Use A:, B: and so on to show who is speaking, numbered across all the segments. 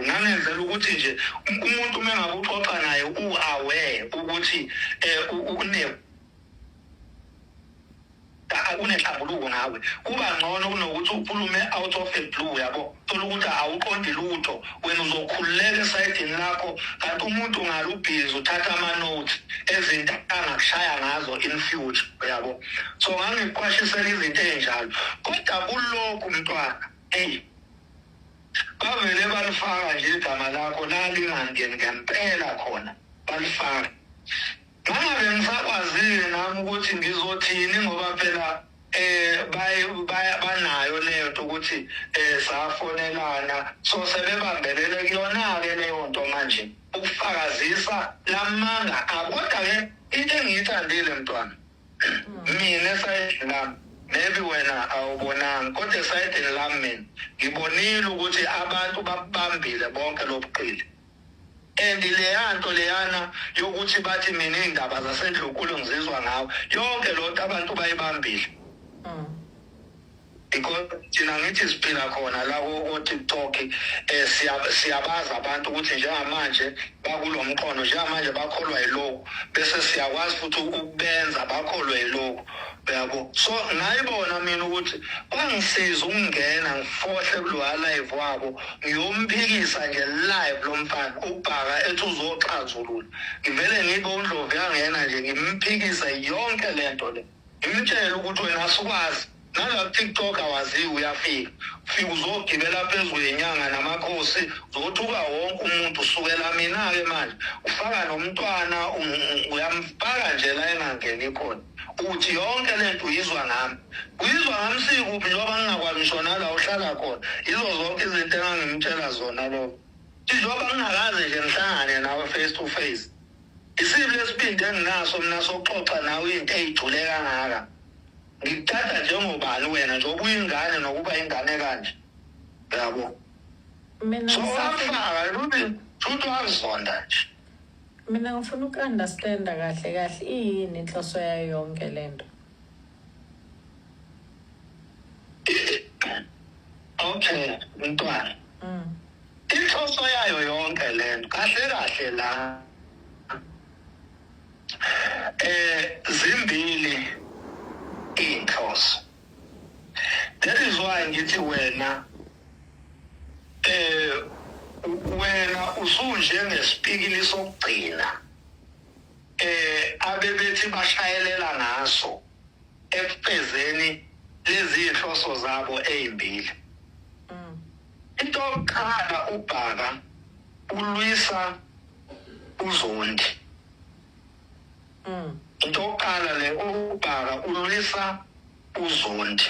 A: Ngangenzela ukuthi nje umuntu uma engabe uxoxa naye u-aware ukuthi um une unenhlambuluko ngawe, kuba ngcono kunokuthi ukhulume out of the blue, yabo, thola ukuthi awuqondi lutho, wena uzokhululeka esayidini lakho, kanti umuntu ngalo ubhizi uthatha ama-notes ezinto angakushaya ngazo in future, uyabo. So ngangiqwashisela izinto ey'njalo, kodwa kulokhu mntwana, eyi, bavele balifaka nje igama lakho lalingangeni ngempela khona, balifaka. Ngangabe ngisakwazile nami ukuthi ngizothini, ngoba phela eh banayo leyo nto ukuthi safonelana, so sebebambelele kuyona ke leyo nto manje ukufakazisa lamanga. Kodwa ke into engiyithandile mntwana mina esayidini lami, maybe wena awubonanga, kodwa esayidini lami mina ngibonile ukuthi abantu bakubambile bonke lobuqili. And leya nto leyana yokuthi bathi mina iy'ndaba zasendlunkulu ngizizwa ngawo, yonke lo nto abantu bayibambile, because thina ngithi siphila khona la ko-TikTok, siyabazi abantu ukuthi njengamanje bakulo mqondo, njengamanje bakholwa yilokhu, bese siyakwazi futhi ukubenza bakholwe yilokhu, uyabo. So ngayibona mina ukuthi kwangisiza ukungena ngifohle kuloya live wabo, ngiyomphikisa nje live lo mfana ubhaka ethi uzoxazulula. Ngivele ngibe uNdlovu yangena nje, ngimphikise yonke lento le, ngimtshele ukuthi wena asukwazi nala ku-TikTok awaziwe, uyafika ufika uzogibela phezu kwenyanga namakhosi, uzothuka wonke umuntu usukela mina-ke manje ufaka nomntwana, uyamfaka nje la engangeni khona, uthi yonke lento uyizwa ngami, uyizwa ngami sikuphi, njengoba ngingakwazi ngisho nala uhlala khona. Yizo zonke izinto engangimtshela zona lokho, njengoba ngingakaze nje ngihlangane nawe face to face. Isiphi lesibindi enginaso mina sokuxoxa nawe into eyijule kangaka? Ngikuthatha njengobani wena, njengoba uyingane nokuba ingane kanje, yabo?
B: Mina
A: so wafaka luthi futhi wazonda nje.
B: Mina ngifuna uku-understanda kahle kahle iyini inhloso yayo yonke lento.
A: Okay mntwana, inhloso yayo yonke lento kahle kahle la zimbili inhloso. That is why ngithi wena wena usunjengesipikili sokugcina abebethi bashayelela ngaso ekufezeni lezi inhloso zabo ezimbili. Into yokuqala, ubhaka ulwisa uZondi. Into yokuqala le, ubhaka ulwisa uZondi.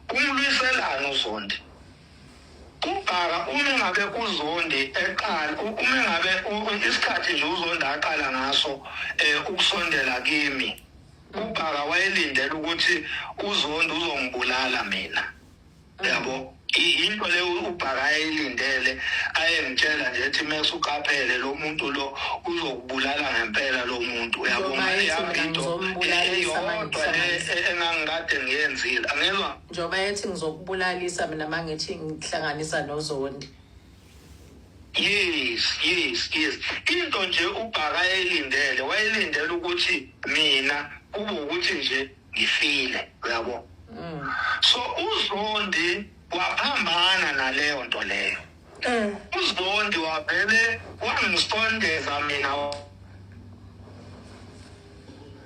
A: Umlwiselana uZondi ubhaka? Uma ngabe uZondi eqala, uma ngabe isikhathi nje uZondi aqala ngaso ukusondela kimi, ubhaka wayelindele ukuthi uZondi uzongibulala mina, yabo. Into le ubhaka ayilindele, ayengitshela nje ethi mase uqaphele lo muntu lo uzokubulala ngempela lo muntu, uyabo.
B: Njengoba ethi mina
A: into
B: ngizombulalisa
A: eyodwa le
B: mangihlanganisa.
A: Engangikade ngiyenzile, angizwa.
B: Njengoba ethi ngizokubulalisa mina mangithi ngihlanganisa noZondi.
A: Yes, into nje ubhaka ayelindele, wayelindele ukuthi mina kube ukuthi nje ngifile, uyabo. So uZondi waphambana naleyo nto leyo. UZondi wavele wangisondeza mina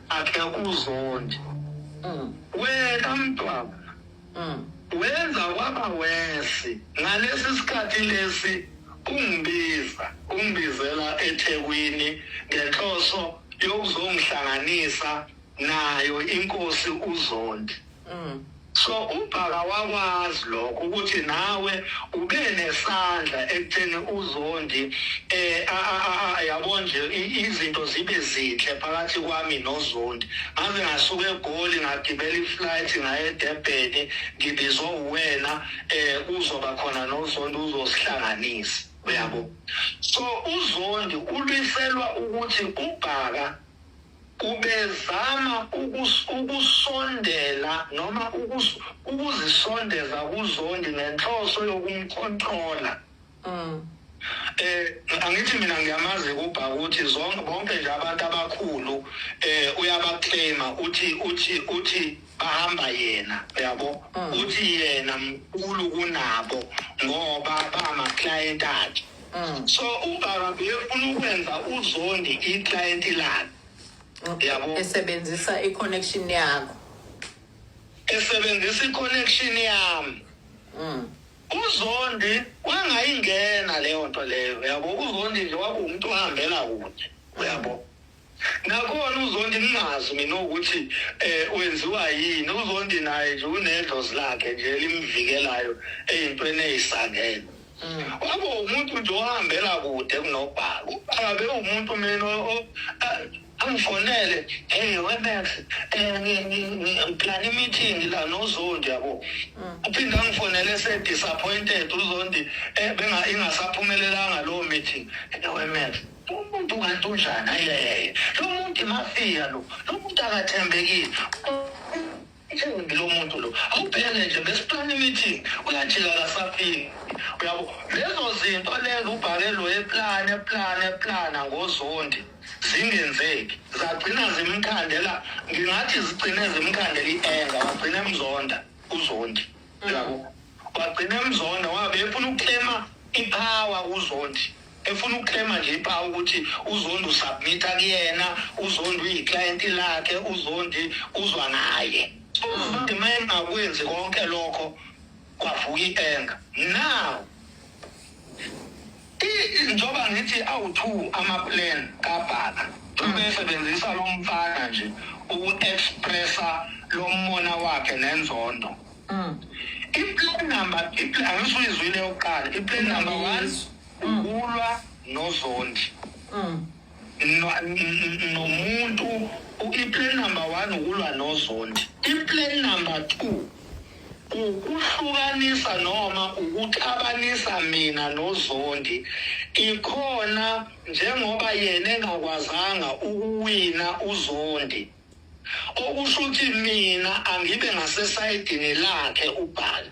A: akhe uZondi. Wena mntwana, wenza kwaba wesi ngalesi sikhathi lesi ungibiza, ungibizela eThekwini ngenhloso yokuzongihlanganisa nayo inkosi uZondi. So ubhaka wakwazi lokho ukuthi nawe ube nesandla ekutheni uZondi yabo nje izinto zibe zinhle phakathi kwami noZondi. Ngaze ngasuka eGoli, ngagibela iflight, ngaye eDurban, ngibizwa uwena, uzoba khona noZondi, uzosihlanganisa, uyabo. So uZondi ulwiselwa ukuthi ubhaka ubezama ukusondela noma ukuzisondeza kuZondi ngenhloso yokumcontrola. Angithi mina ngiyamazi kubha ukuthi zonke bonke nje abantu abakhulu uyabaclaima, uthi bahamba yena, yabo. Uthi yena mkhulu kunabo ngoba bama client akhe. So ubaba befuna ukwenza uZondi i-client lakhe, yabo.
B: Esebenzisa i-connection yakho.
A: Esebenzisa i-connection yami. UZondi wangayingena leyo nto leyo, yabo. UZondi nje wakuwumuntu ohambela kude, uyabo. Nakhona uZondi ngingazi mina ukuthi wenziwa yini. UZondi naye nje unedlozi lakhe nje elimvikelayo ey'ntweni ey'sangene. Wabo umuntu nje ohambela kude kunobhaka. Ubhaka bewumuntu mina angifonele, "Hey weMax, ngiplana i-meeting la noZondi," yabo. Uphinde angifonele se-disappointed uZondi, benga ingasaphumelelanga lowo meeting. "Hey weMax, lo muntu kanti unjani? Ayeye, lo muntu imafia, lo muntu akathembekile lo muntu lo. Awubheke nje, besiplana i-meeting, uyajika kasafiki," uyabo. Lezo zinto lezo ubhake lo eplana eplana eplana ngoZondi zingenzeki, zagcina zimkhandela, ngingathi zigcine zimkhandela i-anger, wagcina emzonda uZondi, uyabo. Wagcina emzonda wabe efuna ukuclaima ipower uZondi, efuna ukuclaima nje ipower ukuthi uZondi usubmitha kuyena, uZondi uyiclient lakhe, uZondi uzwa ngaye. UZondi uma engakwenzi konke lokho, kwavuka i-anger. Now njengoba ngithi awu-two ama-plan kaBhaka, njengoba esebenzisa lo mfana nje uku-expressa lo mona wakhe nenzondo, i-plan number angisuyizwile yokuqala, i-plan number one ukulwa noZondi nomuntu. I-plan number one ukulwa noZondi. I-plan number two ukuhlukanisa noma ukuxabanisa mina noZondi. Ikhona njengoba yena engakwazanga ukuwina uZondi, okusho ukuthi mina angibe ngasesayidini lakhe ubhala,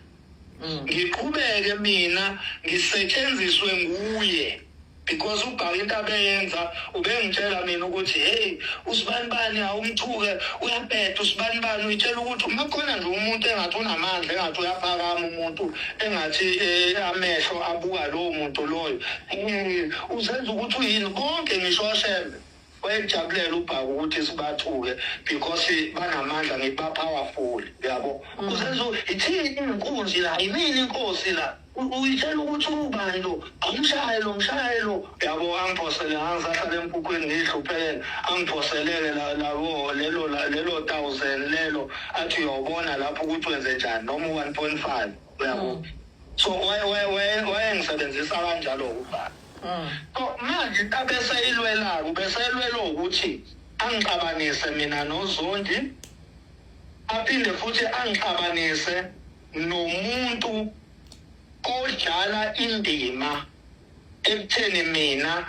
A: ngiqhubeke mina ngisetshenziswe nguye, because ubhaka into abeyenza ubengitshela mina ukuthi, "Hey, usibanibani awumthuke, uyabheda usibanibani." Uyitshela ukuthi uma khona nje umuntu engathi unamandla, engathi uyaphakama, umuntu engathi amehlo abuka lowo muntu loyo, uzenza ukuthi uyini konke. Ngisho oShembe wayejabulela ubhaka ukuthi sibathuke because banamandla, ngithi ba-powerful, yabo. Uzenza ithini inkunzi la, yimini inkosi la, uyitshela ukuthi ubani lo, awumshaye lo, mshaye lo, yabo. Angiphosele, angisahlala emkhukhwini ngiyihluphekele, angiphoselele labo lelo thousand lelo, athi uyawubona lapho ukuthi wenze njani, noma u-1.5, uyabo. So wayengisebenzisa kanjalo ubhaka. So manje into abeseyilwela-ke, ubeseyilwela ukuthi angixabanise mina noZondi, aphinde futhi angixabanise nomuntu odlala indima ekutheni mina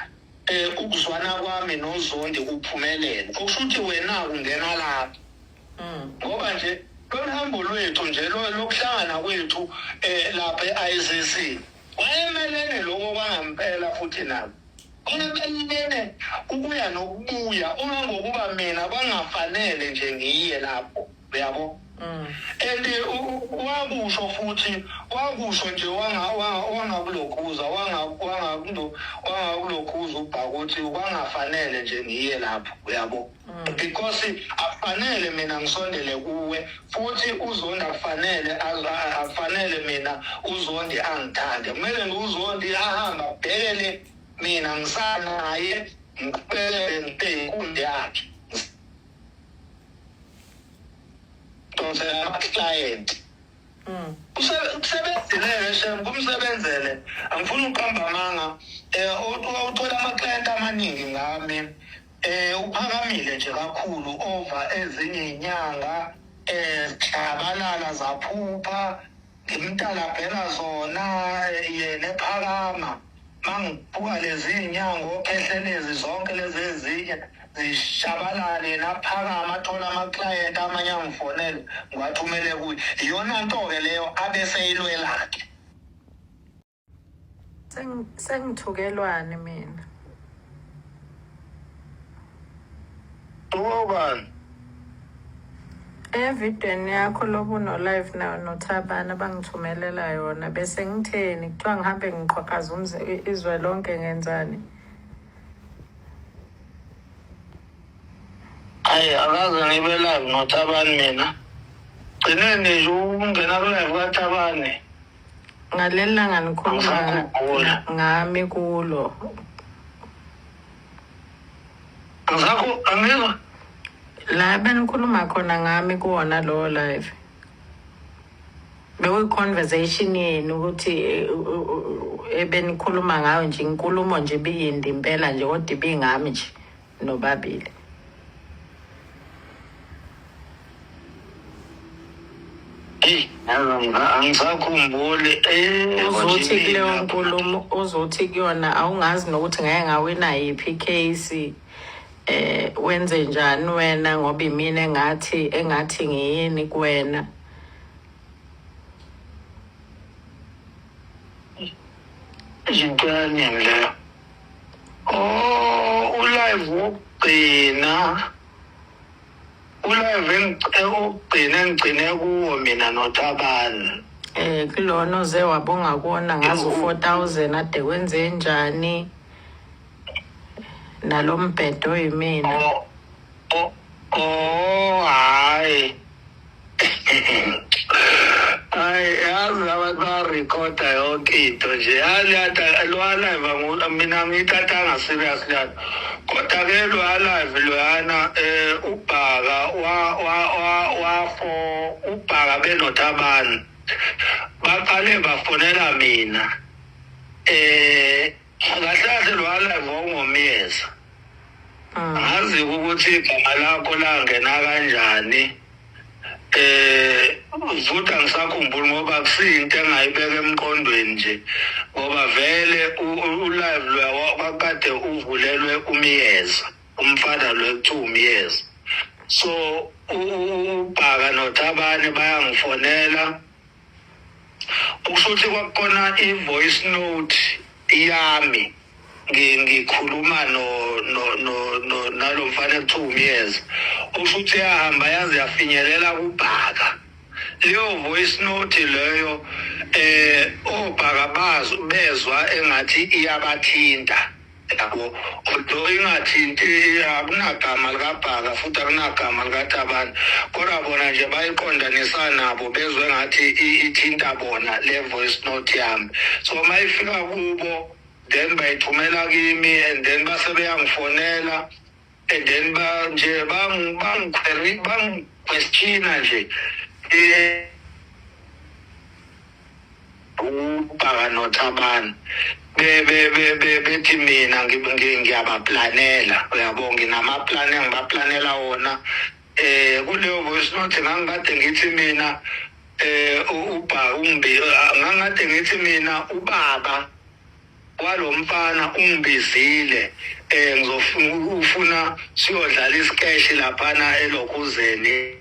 A: ukuzwana kwami noZondi kuphumelele, okusho ukuthi wena ungena lapho, ngoba nje lolu hambo lwethu nje lokuhlangana kwethu lapha e-ICC, wayemelene lokho kwangempela futhi nabo wayemelene ukuya nokubuya, uma ngokuba mina kwangafanele nje ngiye lapho, uyabo. And wakusho futhi, wakusho nje wangakulokhuza wangakulokhuza ubhaka ukuthi kwangafanele nje ngiye lapho, uyabo, because akufanele mina ngisondele kuwe futhi uZondi akufanele akufanele mina uZondi angithande. Kumele uZondi ahambe abhekele mina, ngisanaye, ngiqhubeke ngibe inkunzi yakhe, donsela ama-client. Kusebenzile shem, kumsebenzele, angifuni ukuqamba amanga. Uthola ama-client amaningi ngami, uphakamile nje kakhulu over ezinye inyanga hlabalala zaphupha ngimtalabhela zona, yena ephakama. Mangibuka lezi inyanga okhehlelezi zonke lezi ezinye zishabalale, naphakama, athola ama-client amanye, angifonele, ngiwathumele kuye. Iyona nto-ke leyo abeseyilwela-ke.
B: Sengithukelwani mina?
A: Ubani?
B: Evidweni yakho lobuno live nayo noThabana bangithumelela yona bese ngitheni kuthiwa ngihambe ngiqhwaqhaza izwe lonke ngenzani?
A: Ayi akaze ngibe live noThabani mina. Gcineni nje ukungena ku live kaThabani.
B: Ngaleli langa nikhuluma
A: Angisakhumbuli.
B: ngami kulo.
A: Angisakho angizwa.
B: La benikhuluma khona ngami kuwona lowo live. Bekuyi-conversation yenu ukuthi ebenikhuluma ngayo nje inkulumo nje ibiyinde impela nje kodwa ibingami nje nobabili.
A: Eyi, angisakhumbuli. Eh,
B: Uzothi kuleyo nkulumo uzothi kuyona awungazi nokuthi ngeke ngawina yiphi icase wenze njani wena ngoba imina engathi ngiyini kuwena.
A: Into yanini leyo? Oh, ulive wokugcina. Ulive wokugcina engigcine kuwo mina noThabani.
B: Kulona oze wabonga kuwona ngazi u-4000 ade kwenze njani nalombhedo oyimina.
A: Oh, hayi. Hayi, yazi abantu bayarekhoda yonke into nje. Yazi yada lo live mina ngiyithathanga serious lana. Kodwa ke lo live loyana uBhaka wa wa wa wa for uBhaka benoThabani. Baqale bafonela mina. Kahle kahle lo live wawungomyeza. Ngazi ukuthi igama lakho langena kanjani. Futhi angisakhumbuli ngoba kusiyinto engayibeka emqondweni nje ngoba vele ulive loya kwakade uvulelwe umyeza, umfana lo ekuthiwa umyeza. So uBhaka noThabani bayangifonela okusho ukuthi kwakukhona i-voice note yami ngikhuluma no no no no nalo mfana ekuthiwa umyeza, okusho ukuthi yahamba yaze yafinyelela kuBhaka leyo voice note leyo. Obhaka bazo bezwa engathi iyabathinta yabo, although ingathinti, akunagama likaBhaka futhi akunagama likaThabani, kodwa bona nje bayiqondanisa nabo, bezwe ngathi ithinta bona le voice note yami. So mayifika kubo then bayithumela kimi and then base beyangifonela and then ba nje bangiquery bangiquestiona nje uBhaka noThabani bethi mina ngiyabaplanela, uyabo, nginamaplani engibaplanela wona. Kuleyo voice note ngangikade ngithi mina uBhaka ungibi ngangikade ngithi mina ubaba kwalomfana ungibizile, ngizofuna ufuna siyodlala isikeshi laphana elokhuzeni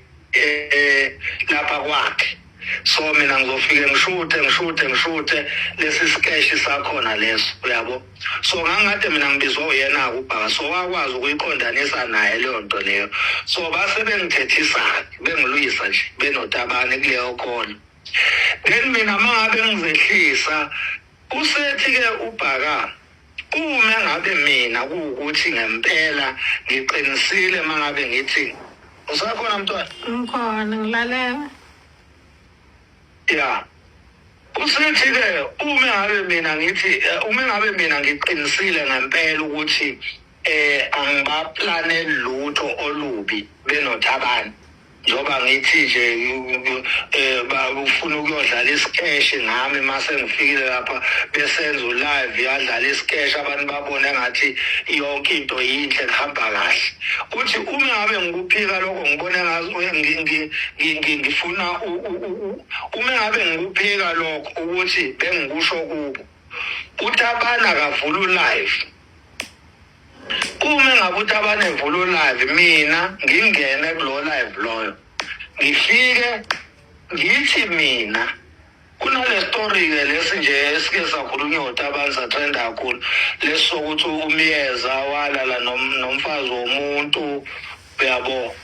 A: lapha kwakhe. So mina ngizofike ngishuthe ngishuthe ngishuthe lesi sikeshi sakhona leso, uyabo. So ngangikade mina ngibizwa uyena-ke uBhaka, so wakwazi ukuyiqondanisa naye leyo nto leyo. So base bengithethisa-ke bengilwisa nje benoTabane kuleyo khona. Then mina uma ngabe ngizehlisa usethi-ke uBhaka, uma ngabe mina kuwukuthi ngempela ngiqinisile uma ngabe ngithi usakhona mntwana.
B: Ngikhona, ngilalela.
A: Ya, usethi-ke uma ngabe mina ngithi uma ngabe mina ngiqinisile ngempela ukuthi angibaplaneli lutho olubi benoThabani, njengoba ngithi nje ufuna ukuyodlala isikeshi ngami mase ngifikile lapha besenza ulive yadlala isikeshi abantu babone ngathi yonke into yinhle kuhamba kahle. Uthi uma ngabe ngikuphika lokho ngibone ngazi ngifuna uma ngabe ngikuphika lokho ukuthi bengikusho kubo, uThabani akavula ulive. Uma ngabe uThabani evula ulive mina ngingene kulo live loyo ngifike ngithi mina Kunale story-ke lesi nje esike sakhulunywa uTabani, satrenda kakhulu, lesi sokuthi uMyeza walala nomfazi womuntu, uyabo.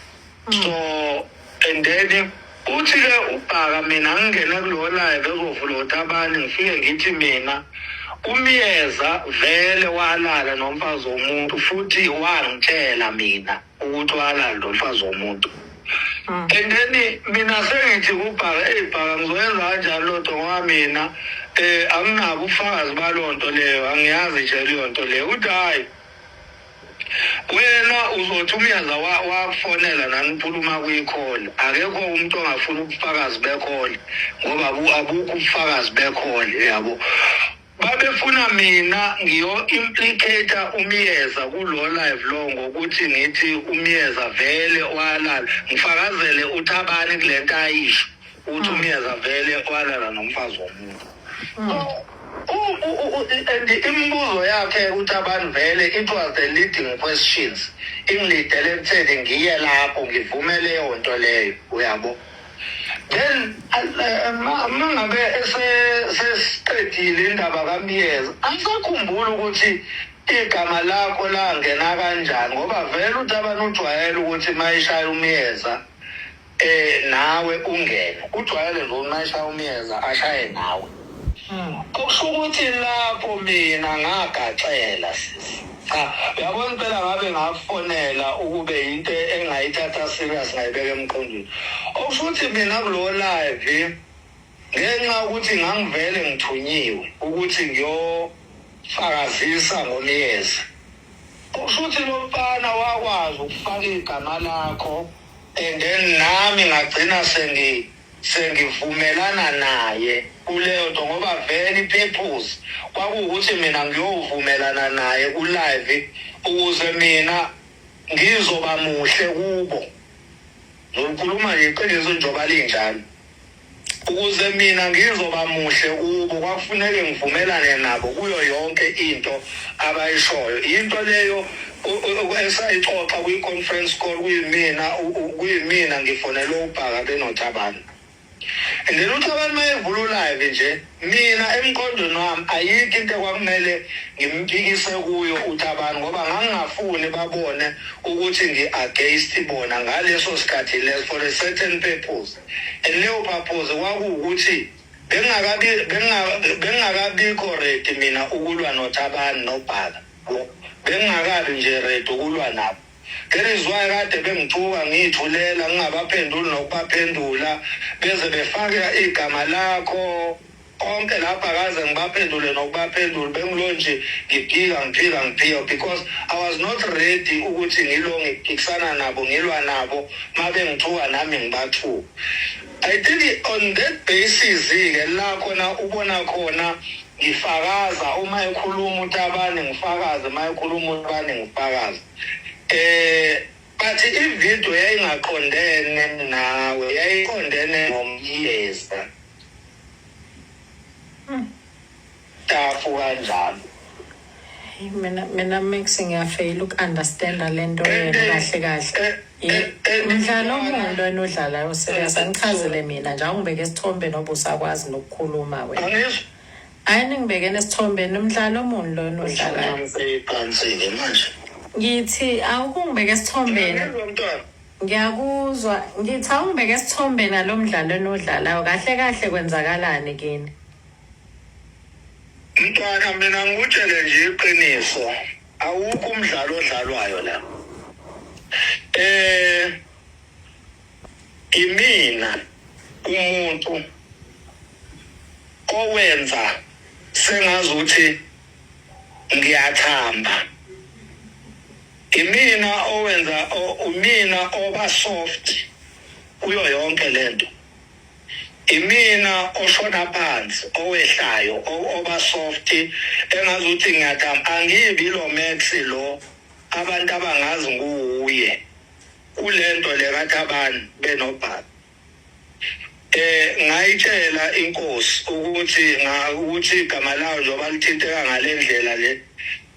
A: So and then uthi-ke uBhaka, mina ngingene kulo live ezovula uTabani, ngifike ngithi mina uMyeza vele walala nomfazi womuntu, futhi wangitshela mina ukuthi walala nomfazi womuntu. And then mina sengithi kuBhaka, eyi Bhaka, ngizoyenza kanjani loo nto, ngoba mina anginabo ubufakazi baloo nto leyo, angiyazi nje leyo nto leyo. Uthi hhayi, wena uzothi uMyeza wakufonela nanikhuluma kwi-call. Akekho umuntu ongafuna ubufakazi be-call, ngoba abukho ubufakazi be-call, yabo. Babefuna mina ngiyo-implicate uMyeza kulo live lo ngokuthi ngithi uMyeza vele walala, ngifakazele uThabani kule nto ayisho ukuthi uMyeza vele walala nomfazi womuntu. And imibuzo yakhe uThabani vele, it was the leading questions, ingilidele ekutheni ngiye lapho ngivume leyo nto leyo, uyabo. Then uma ngabe sesiqedile indaba kaMyeza, angisakhumbuli ukuthi igama lakho langena kanjani, ngoba vele uThabani ujwayele ukuthi uma eshaya uMyeza nawe ungene, ujwayele nje uma eshaya uMyeza ashaye nawe. Okusho ukuthi lapho mina ngagaxela, sisi. Cha, uyabona impela ngabe ngafonela ukube into engayithatha serious, ngayibeka emqondweni. Okusho ukuthi mina kulo live, ngenxa yokuthi ngangivele ngithunyiwe ukuthi ngiyofakazisa ngoMyeza, okusho ukuthi lo mfana wakwazi ukufaka igama lakho, and then nami ngagcina sengivumelana naye kuleyo nto, ngoba vele i-purpose kwakuwukuthi mina ngiyovumelana naye ku-live ukuze mina ngizoba muhle kubo. Ngikhuluma nje iqiniso njengoba linjalo. Ukuze mina ngizoba muhle kubo, kwakufuneke ngivumelane nabo kuyo yonke into abayishoyo, into leyo esayixoxa kwi-conference call, kuyimina ngifonele uBhaka benoThabani. And then uThabani mayevula u-live nje, mina emqondweni wami ayikho into ekwakumele ngimphikise kuyo uThabani, ngoba ngangingafuni babone ukuthi ngi-against bona ngaleso sikhathi leso for a certain purpose, and leyo purpose kwakuwukuthi bengingakabikho ready mina ukulwa noThabani noBhaka, bengingakabi nje ready ukulwa nabo. That is why kade bengithuka ngiyithulela, ngingabaphenduli nokubaphendula, beze befake igama lakho konke lapha, kaze ngibaphendule nokubaphendula. Bengilo nje ngiphika, ngiphika, ngiphika, because I was not ready ukuthi ngilo ngiphikisana nabo, ngilwa nabo, ma bengithuka nami ngibathuka. I think on that basis-ke la khona ubona khona ngifakaza uma ekhuluma uTabani, ngifakaze uma ekhuluma uTabani, ngifakaze. But ividiyo yayingaqondene nawe, yayiqondene noMyeza, tafu kanjalo.
B: Hey, mina Max, ngiyafeyila uku-understanda le nto yenu kahle kahle. Mdlalo omuntu wena odlalayo, serious, angichazele mina nje, awungibeke esithombeni oba usakwazi nokukhuluma wena.
A: Angizwa.
B: Hayi, ningibeke esithombeni, umdlalo omuntu lona odlalayo.
A: Phansi-ke manje.
B: Ngithi awukungibeke esithombeni.
A: Ngiyezwa, mntwana.
B: Ngiyakuzwa, ngithi awungibeke esithombeni nalo mdlalo enodlalayo, kahle kahle kwenzakalani kini?
A: Mntwana, mina ngikutshele nje iqiniso, awukho umdlalo odlalwayo la. Imina umuntu owenza sengazuthi ngiyathamba, imina owenza umina oba soft kuyo yonke lento, imina oshona phansi, owehlayo, oba soft engazuthi ngiyathamba. Angibi lo Max lo abantu abangazi nguye kulento le kaThabani benoBhaka. Ngayitshela inkosi ukuthi ukuthi igama layo njengoba lithinteka ngalendlela le.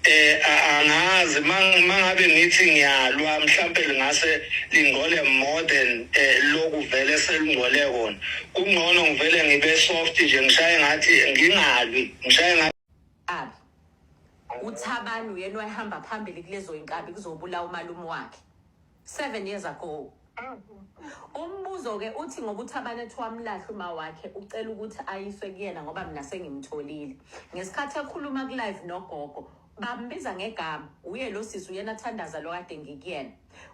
A: Angazi mangabe ngithi ngiyalwa, mhlambe lingase lingcole more than lokhu vele selingcole kona. Kungcono ngivele ngibe soft nje, ngishaye ngathi ngingalwi, ngishaye ngathi
B: Abi uThabani uyena wayehamba phambili kulezo inkabi kuzobulawa umalume wakhe 7 years ago. Umbuzo-ke uthi, ngoba uThabani ethi wamlahla uma wakhe, ucela ukuthi ayiswe kuyena, ngoba mina sengimtholile. Ngesikhathi ekhuluma ku-live nogogo, bambiza ngegama, uye lo sisi, uyena athandaza lo kade ngikuyena.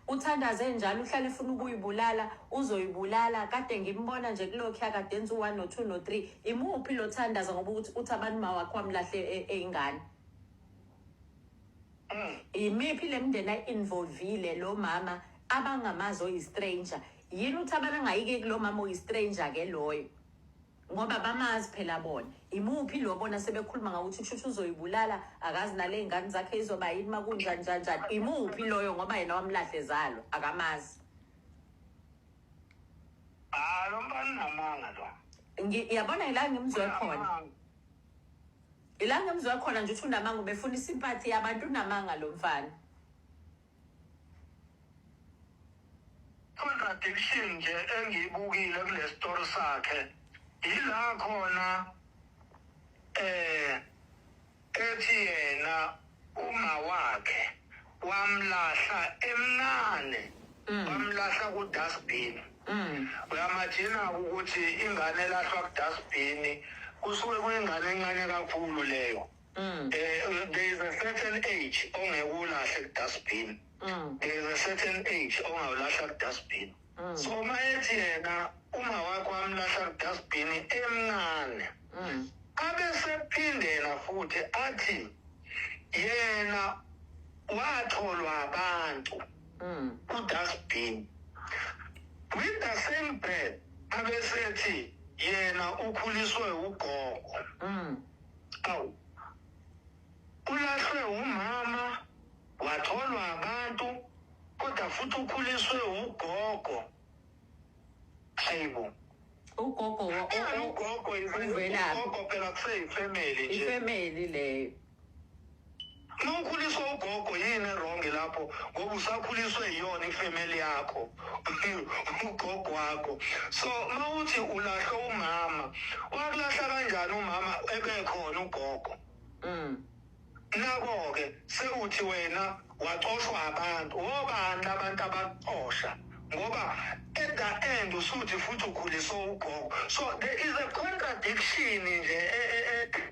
B: Uthandaze njalo, uhlale efuna ukuyibulala, uzoyibulala. Kade ngimbona nje kulokhu akade enza u-one no-two no-three. Imuphi lo thandaza? Ngoba ukuthi uThabani ma wakhe wamlahle eyingane. Imiphi le mndeni ayi-involvile lo mama abangamazi, oyi-stranger? Yini ukuthi abangayike kulo mama oyi-stranger ke loyo, ngoba bamazi phela bona? Imuphi lo bona sebekhuluma ngakuthi kusho ukuthi uzoyibulala, akazi nale y'ngane zakhe izoba yini uma kunjani njani njani? Imuphi loyo? Ngoba yena wamlahle zalo, akamazi.
A: Ah, lo mfana unamanga lo.
B: Yabona, ila ngimzwe khona, ila ngimzwe khona nje ukuthi unamanga, ubefuna i-sympathy yabantu. Unamanga lo mfana.
A: Contradiction nje engiyibukile kule story sakhe, ila khona ethi yena uma wakhe wamlahla emncane, wamlahla ku-dustbin. Uyamajina ukuthi ingane elahlwa ku-dustbin kusuke kuyingane encane kakhulu leyo. There is a certain age ongeke ulahle ku-dustbin. There is a certain age ongawulahla ku-dustbin. So uma ethi yena uma wakho wamlahla ku-dustbin emncane, abesephinde yena futhi athi yena watholwa abantu ku-dustbin, with the same breath abesethi yena ukhuliswe ugogo. Awu, ulahlwe umama, watholwa abantu, kodwa futhi ukhuliswe ugogo. Hayibo.
B: Ugogo
A: ugogo
B: uvelaphi?
A: Ugogo phela kuseyi-family nje.
B: I-family leyo.
A: Uma ukhuliswa ugogo, yini e-wrong lapho? Ngoba usakhuliswe yiyona i-family yakho, ugogo wakho. So uma uthi ulahlwe umama, wakulahla kanjani umama ebekhona ugogo? Nako-ke sewuthi wena wacoshwa abantu. Obani abantu abakuxosha? Ngoba at the end usuthi futhi ukhuliswe ugogo. So there is a contradiction nje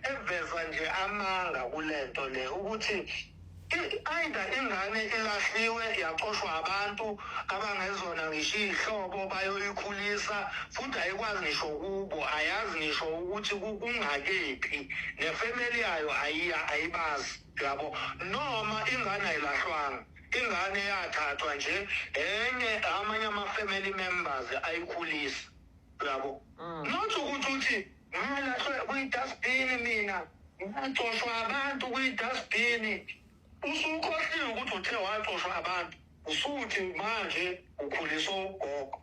A: eveza nje amanga kule nto le, ukuthi either ingane ilahliwe, yaxoshwa abantu abangezona ngisho iy'hlobo, bayoyikhulisa, futhi ayikwazi ngisho kubo, ayazi ngisho ukuthi kungakephi ne-family yayo, ayiya, ayibazi yabo, noma ingane ayilahlwanga, ingane yathathwa nje enye, amanye ama-family members ayikhulisa yabo. Not ukuthi uthi ngalahlwe kwi-dustbin, mina ngacoshwa abantu kwi-dustbin. Usukhohliwe ukuthi uthe wacoshwa abantu, usuthi manje ukhuliswa ugogo.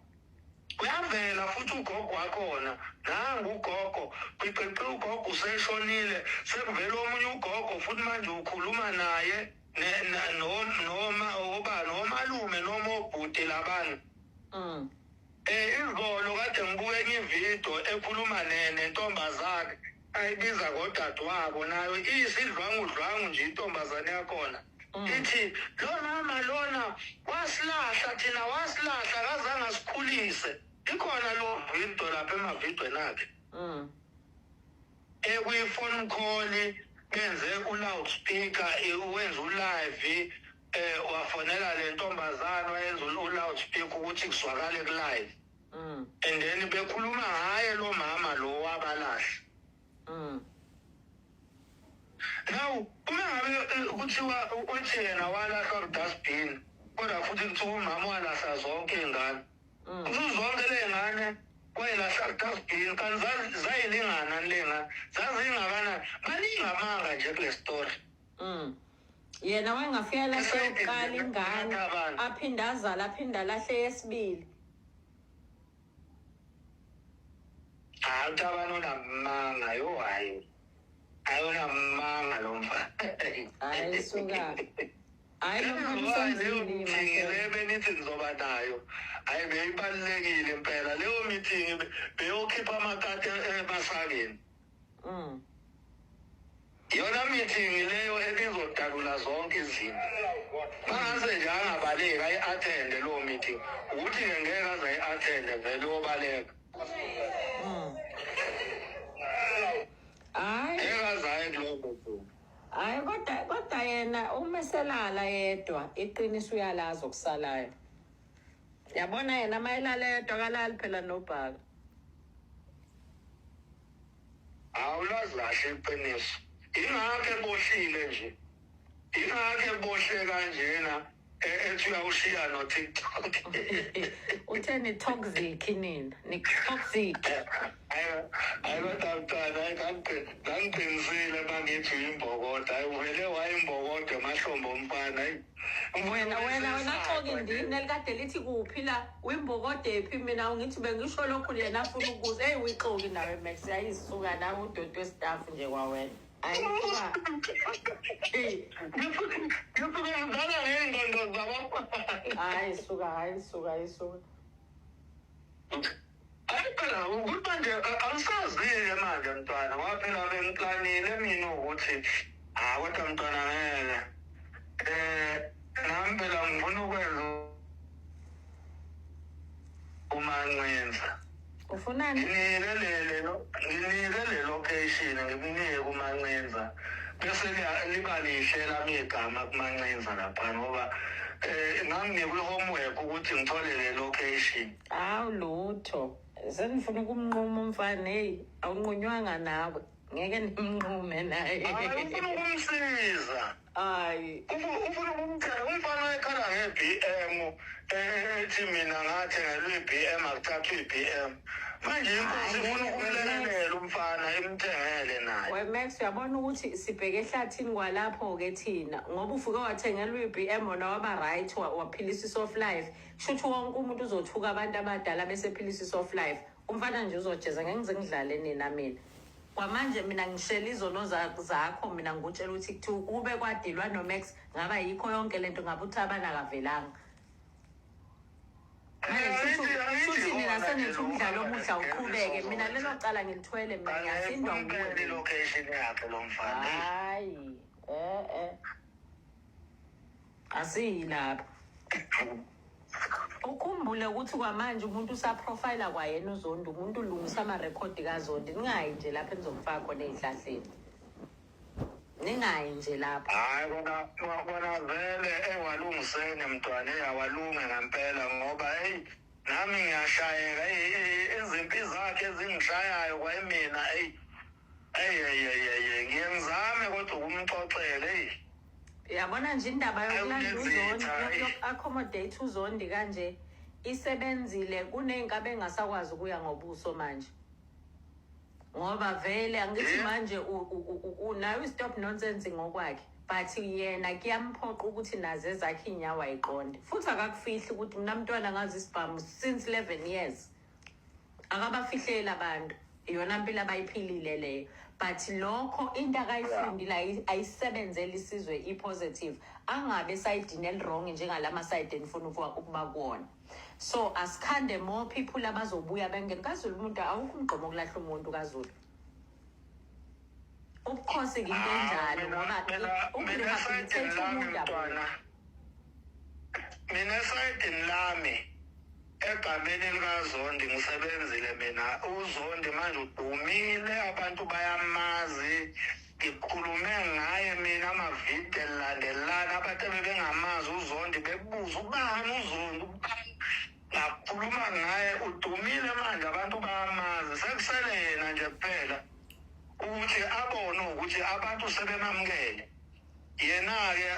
A: Uyavela futhi ugogo wakhona, nangu ugogo qiqiqi, ugogo useshonile, sekuvela omunye ugogo futhi manje ukhuluma naye noma obani, omalume noma obhuti labana. Izolo kade ngibuke enye ividiyo ekhuluma nentombazane ayibiza ngodadewabo, nayo iyisidlwangudlwangu nje intombazane yakhona. Ithi lo mama lona wasilahla thina, wasilahla, kazange asikhulise. Ikhona lo video lapha emavidweni akhe. Ekwi-phone call benze u-loudspeaker, wenza u-live, wafonela le ntombazane, wayenza u-loudspeaker ukuthi kuzwakale ku-live. And then bekhuluma ngaye lo mama lo wabalahla. Now uma ngabe kuthiwa uthi yena walahlwa ku-dustbin, kodwa futhi kuthiwa umama walahla zonke iy'ngane. Kuzo zonke ley'ngane wayelahla ku-dustbin, kanti zayilingana le ngane, zazingakanani? Maningi amanga nje kule story.
B: Yena wayengafika lahle
A: Esayidini
B: yokuqala
A: nje,
B: ingane,
A: abantu.
B: aphinde azale, aphinde alahle eyesibili.
A: Hayi, uThabani unamanga. Yo, hayi, ayonamanga lo mfana.
B: Hayi suka. Hayi lo mfana
A: Leyo
B: usenzile
A: meeting
B: masela.
A: le benithi nizoba nayo, hayi, beyibalulekile impela leyo meeting, beyokhipha amakati emasakeni. Iyona meeting leyo ebizodalula zonke izinto. Mangase nje angabaleki, ayi-attende leyo meeting. Ukuthi-ke ngeke aze ayi-attende vele, uyobaleka.
B: Hayi.
A: Ngeke aze aye kuleyo meeting.
B: Hayi, kodwa yena uma eselala yedwa, iqiniso uyalazi okusalayo. Yabona yena mayelala yedwa, akalali phela nobhaka.
A: Awulazi kahle iqiniso, ingakho ebohlile nje, ingakho ebohle kanjena, ethi uyawushiya no-TikTok.
B: Uthe ni-toxic nina, ni-toxic.
A: Hayi kodwa mntwana, hayi, ngangiqinisile uma ngithi uyimbokodo. Hayi, uvele wayimbokodo emahlombe omfana, hayi.
B: Wena xoki ndini elikade lithi kuphi la uyimbokodo ephi? Mina ngithi bengisho lokhu, yena afuna ukuza. Eyi, uyixoki nawe Max, yayisuka nawe udoti westaff nje kwawena. Hayi suka. Hey.
A: Ngisuke ngidlala ngey'ngqondo zabafana.
B: Hayi suka, hayi suka, hayi suka.
A: Hayi phela, ukuthi manje angisazi-ke manje mntwana, ngoba phela bengiplanile mina ukuthi, ha, kodwa mntwana ngeke, nami phela ngifuna ukwenza uMancinza.
B: Ufunani?
A: Nginike le location, ngimnike kuMancinza, bese liba lihle lami igama kuMancinza laphana, ngoba nganginikwe i-homework ukuthi ngithole le location.
B: Hawu lutho, senifuna ukumnquma umfana. Heyi, awunqunywanga nawe, ngeke nimnqume naye.
A: Hayi, ufuna ukumsiza.
B: Hayi.
A: Ufuna ukumthela umfana wekhala nge-BM, ethi mina ngathengelwa i-BM, akuthathwa i-BM. Manje inkosi ifuna ukumlekelela umfana, imthengele naye.
B: We Max, uyabona ukuthi sibheke ehlathini kwalapho-ke thina, ngoba ufike wathengelwa i-BM, wona waba right, waphilisa i-soft life. Kusho ukuthi wonke umuntu uzothuka abantu abadala bese philisa i-soft life. Umfana nje uzojeza, ngeke ngize ngidlale nina mina. Kwamanje mina ngishela izono zakho. Mina ngikutshela ukuthi kuthiwa ube kwadilwa noMax, ngaba yikho yonke lento, ngabe uthi abana akavelanga. Manje shuthi nina senithi umdlalo omuhle awuqhubeke. Mina lelo cala ngilithwele, mina ngiyasindwa
A: Angiyifuni
B: nguwe.
A: I-location yakhe lo mfana.
B: Hayi, asiyi lapho. Ukhumbule ukuthi kwamanje umuntu usaprofayila kwayena uZondi, umuntu ulungisa amarekhodi kaZondi. Ningayi nje lapho enizomfaka khona ey'hlahleni, ningayi nje lapho.
A: Hayi, kona vele ewalungiseni mntwana, eyawalunge ngempela, ngoba eyi, nami ngiyashayeka. Eyi, eyi, izimpi zakhe ezingishayayo kwayimina. Eyi eyi eyi eyi eyi, ngiye ngizame kodwa ukumxoxela, eyi.
B: Yabona nje indaba yokulanda uZondi,
A: Ayunezitha, eyi.
B: yoku-accommodate uZondi kanje isebenzile. Kuney'nkabi engasakwazi ukuya ngobuso manje, ngoba vele angithi manje unayo i-stop nonsense ngokwakhe, but yena kuyamphoqa ukuthi nazo ezakhe iy'nyawo ayiqonde. Futhi akakufihli ukuthi mina mntwana ngazi isibhamu since 11 years. Akabafihleli abantu, iyona mpilo abayiphilile leyo. But lokho into akayifundile ayisebenzele isizwe, i-positive, angabe esayidini eli-wrong njengalama sayidi enifuna ukuba kuwona. So asikhande more people abazobuya bengene kaZulu. Umuntu awukho umgqomo okulahla umuntu kaZulu. Ubukhosi into enjalo, ngoba
A: Mina esayidini
B: ukurehabilitate
A: lami,
B: umuntu
A: mntwana, mina esayidini lami, egameni likaZondi ngisebenzile mina. UZondi manje udumile, abantu bayamazi. Ngikhulume ngaye mina amavidiyo elandelana, abantu ebebengamazi uZondi bebuza, "Ubani uZondi, ubani?" Ngakhuluma ngaye, udumile manje, abantu bayamazi. Sekusele yena nje kuphela ukuthi abone ukuthi abantu sebemamukele. Yena-ke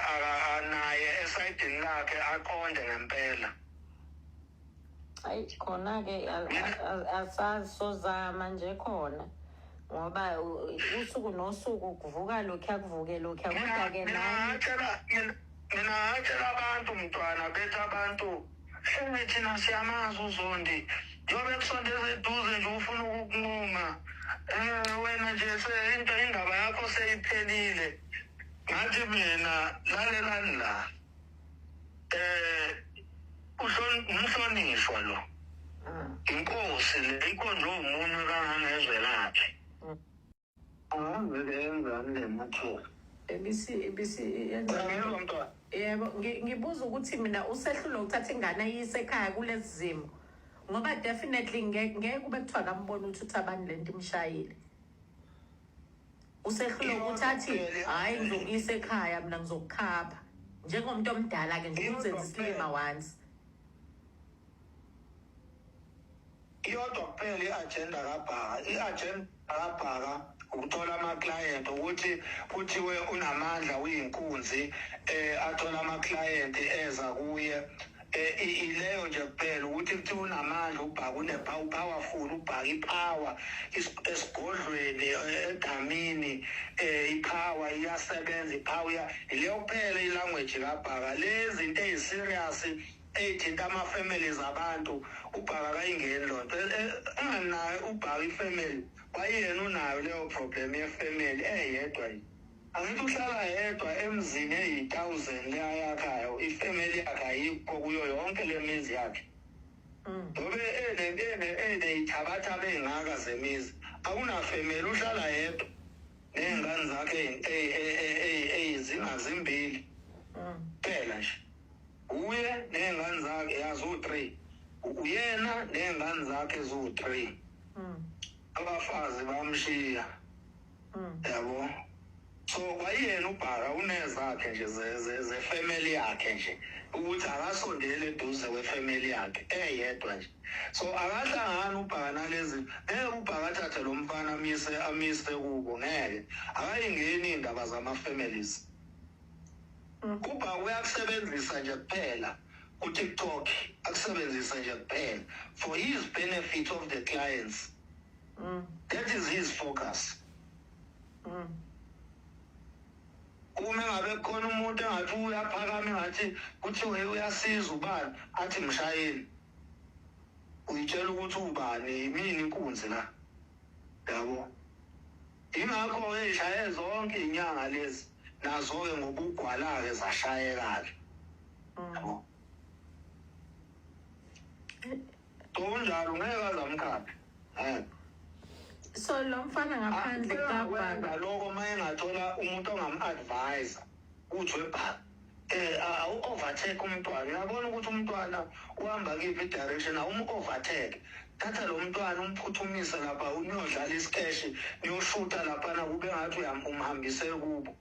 A: naye esayidini lakhe aqonde ngempela.
B: Ayi khona-ke, asazi, sozama nje khona, ngoba usuku nosuku kuvuka lokhuya, kuvuke lokhuya, kodwa-ke
A: Mina
B: nani.
A: Mina ngatshela abantu mntwana, bethi abantu, "Hey, thina siyamazi uZondi, njengoba ekusondeza eduze nje ufuna ukukunquma. Wena nje se into indaba yakho seyiphelile." Ngathi mina lalelani la, umhlonishwa lo, inkosi le ikhonjwe umunwe kangangezwe lakhe. Angazi yenzani le mathuba.
B: Ebisi ebisi yenza.
A: Ngizwa mntwana.
B: Yebo, ngibuza ukuthi mina usehlulwe ukuthatha ingane ayiyise ekhaya kulezi zimo. Ngoba definitely ngeke kube kuthiwa akambona ukuthi uThabani lento imshayile. Usehlulwe ukuthi athi hayi ngizokuyisa ekhaya mina ngizokukhapha. Njengomuntu omdala ke nje uzenza isilima once.
A: Iyodwa kuphela i-agenda kaBhaka. I-agenda kaBhaka ukuthola ama-client, ukuthi kuthiwe unamandla, uyinkunzi, athola ama-client eza kuye. Ileyo nje kuphela, ukuthi kuthiwe unamandla uBhaka, une-powerful uBhaka, i-power esigodlweni, edamini, i-power iyasebenza, i-power ileyo kuphela i-language kaBhaka. Lezi zinto eyi-serious ey'thinta ama-families abantu, uBhaka kayingeni loo nto. Enganayo uBhaka i-family, kwayena unayo leyo problem ye-family eyedwa nje. Angithi uhlala yedwa emzini eyi-1000 le ayakhayo, i-family yakhe ayikho kuyo yonke le mizi yakhe. Ngoba eney'thabathaba ey'ngaka zemizi, akunafamily, uhlala yedwa ney'ngane zakhe ey'zingazimbili kuphela nje. Uye ney'ngane zakhe yaziwu-3, uyena ney'ngane zakhe ziwu-3. Abafazi bamshiya, yabo. So kwayena uBhaka unezakhe nje ze-family yakhe nje, ukuthi akasondeli eduze kwe-family yakhe eyedwa nje. So akahlangani uBhaka nalezi, ngeke uBhaka athathe lo mfana amise kubo, ngeke, akayingeni iy'ndaba zama-families. UBhaka uyakusebenzisa nje kuphela ku-TikTok, akusebenzisa nje kuphela for his benefit of the clients. That is his focus. Uma ngabe khona umuntu engathi uyaphakama, engathi kuthiwe uyasiza ubani, athi mshayeli, uyitshela ukuthi ubani, yimini inkunzi la, yabo. Ingakho eyishaye zonke inyanga lezi nazo-ke ngobugwala-ke zashayeka-ke, yabo. So kunjalo, ngeke aze amkhaphe.
B: So lo mfana ngaphandle kaBhaka,
A: lokho uma engathola umuntu ongam-advise ukuthi webhaka awu-overtake umntwana, uyabona ukuthi umntwana uhamba kuyiphi i-direction, awumu-overtake, thatha lo mntwana umphuthumise lapha, niyodlala isikeshi, niyoshutha laphana, kube ngathi umhambise kubo.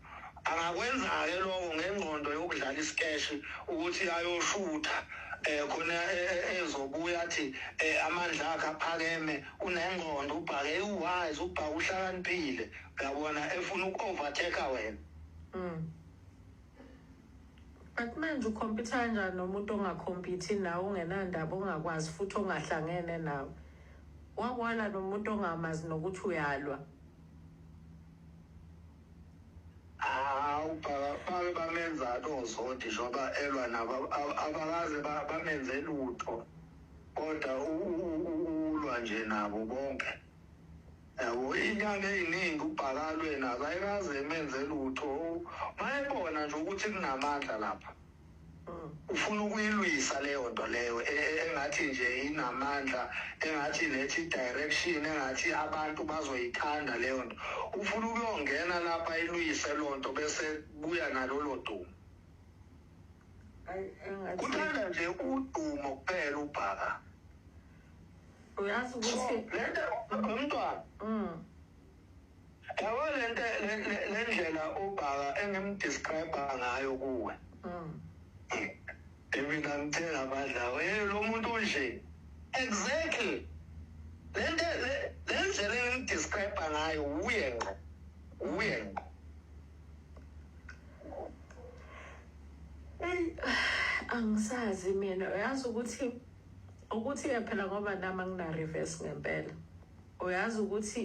A: Angakwenza-ke lokho ngengqondo yokudlala isikeshi, ukuthi ayoshutha khona ezobuya athi amandla akhe aphakeme, unengqondo uBhake, uwise uBhake, uhlakaniphile, uyabona, efuna uku-overtake wena.
B: But manje u-compete kanjani nomuntu onga-compete nawe, ungenandaba, ongakwazi futhi ongahlangene nawe? Wakwala nomuntu ongamazi nokuthi uyalwa.
A: Hawu, bake bamenza oZondi njengoba elwa nabo, abakaze bamenze lutho, kodwa ulwa nje nabo bonke, yabo. Iy'nyanga ey'ningi uBhakalwe nazo, ayikaze emenze lutho. Mayebona nje ukuthi kunamandla lapha, ufuna ukuyilwisa leyo nto leyo engathi nje inamandla, engathi iletha i-direction, engathi abantu bazoyithanda leyo nto. Ufuna ukuyongena lapha ilwise loo nto, bese buya nalolo dumo.
B: Ayi, engathi
A: Kuthanda nje udumo kuphela uBhaka.
B: Uyazi
A: So
B: ukuthi
A: lento umntwana, yabo, lento le ndlela uBhaka engim-describe ngayo kuwe, mina ngithenga amandla, hey, lo muntu unje exactly lento le ndlela engim-describe ngayo, uye ngqo, uye ngqo.
B: Eyi, angisazi mina. Uyazi ukuthi-ke phela ngoba nami angina-reverse ngempela. Uyazi ukuthi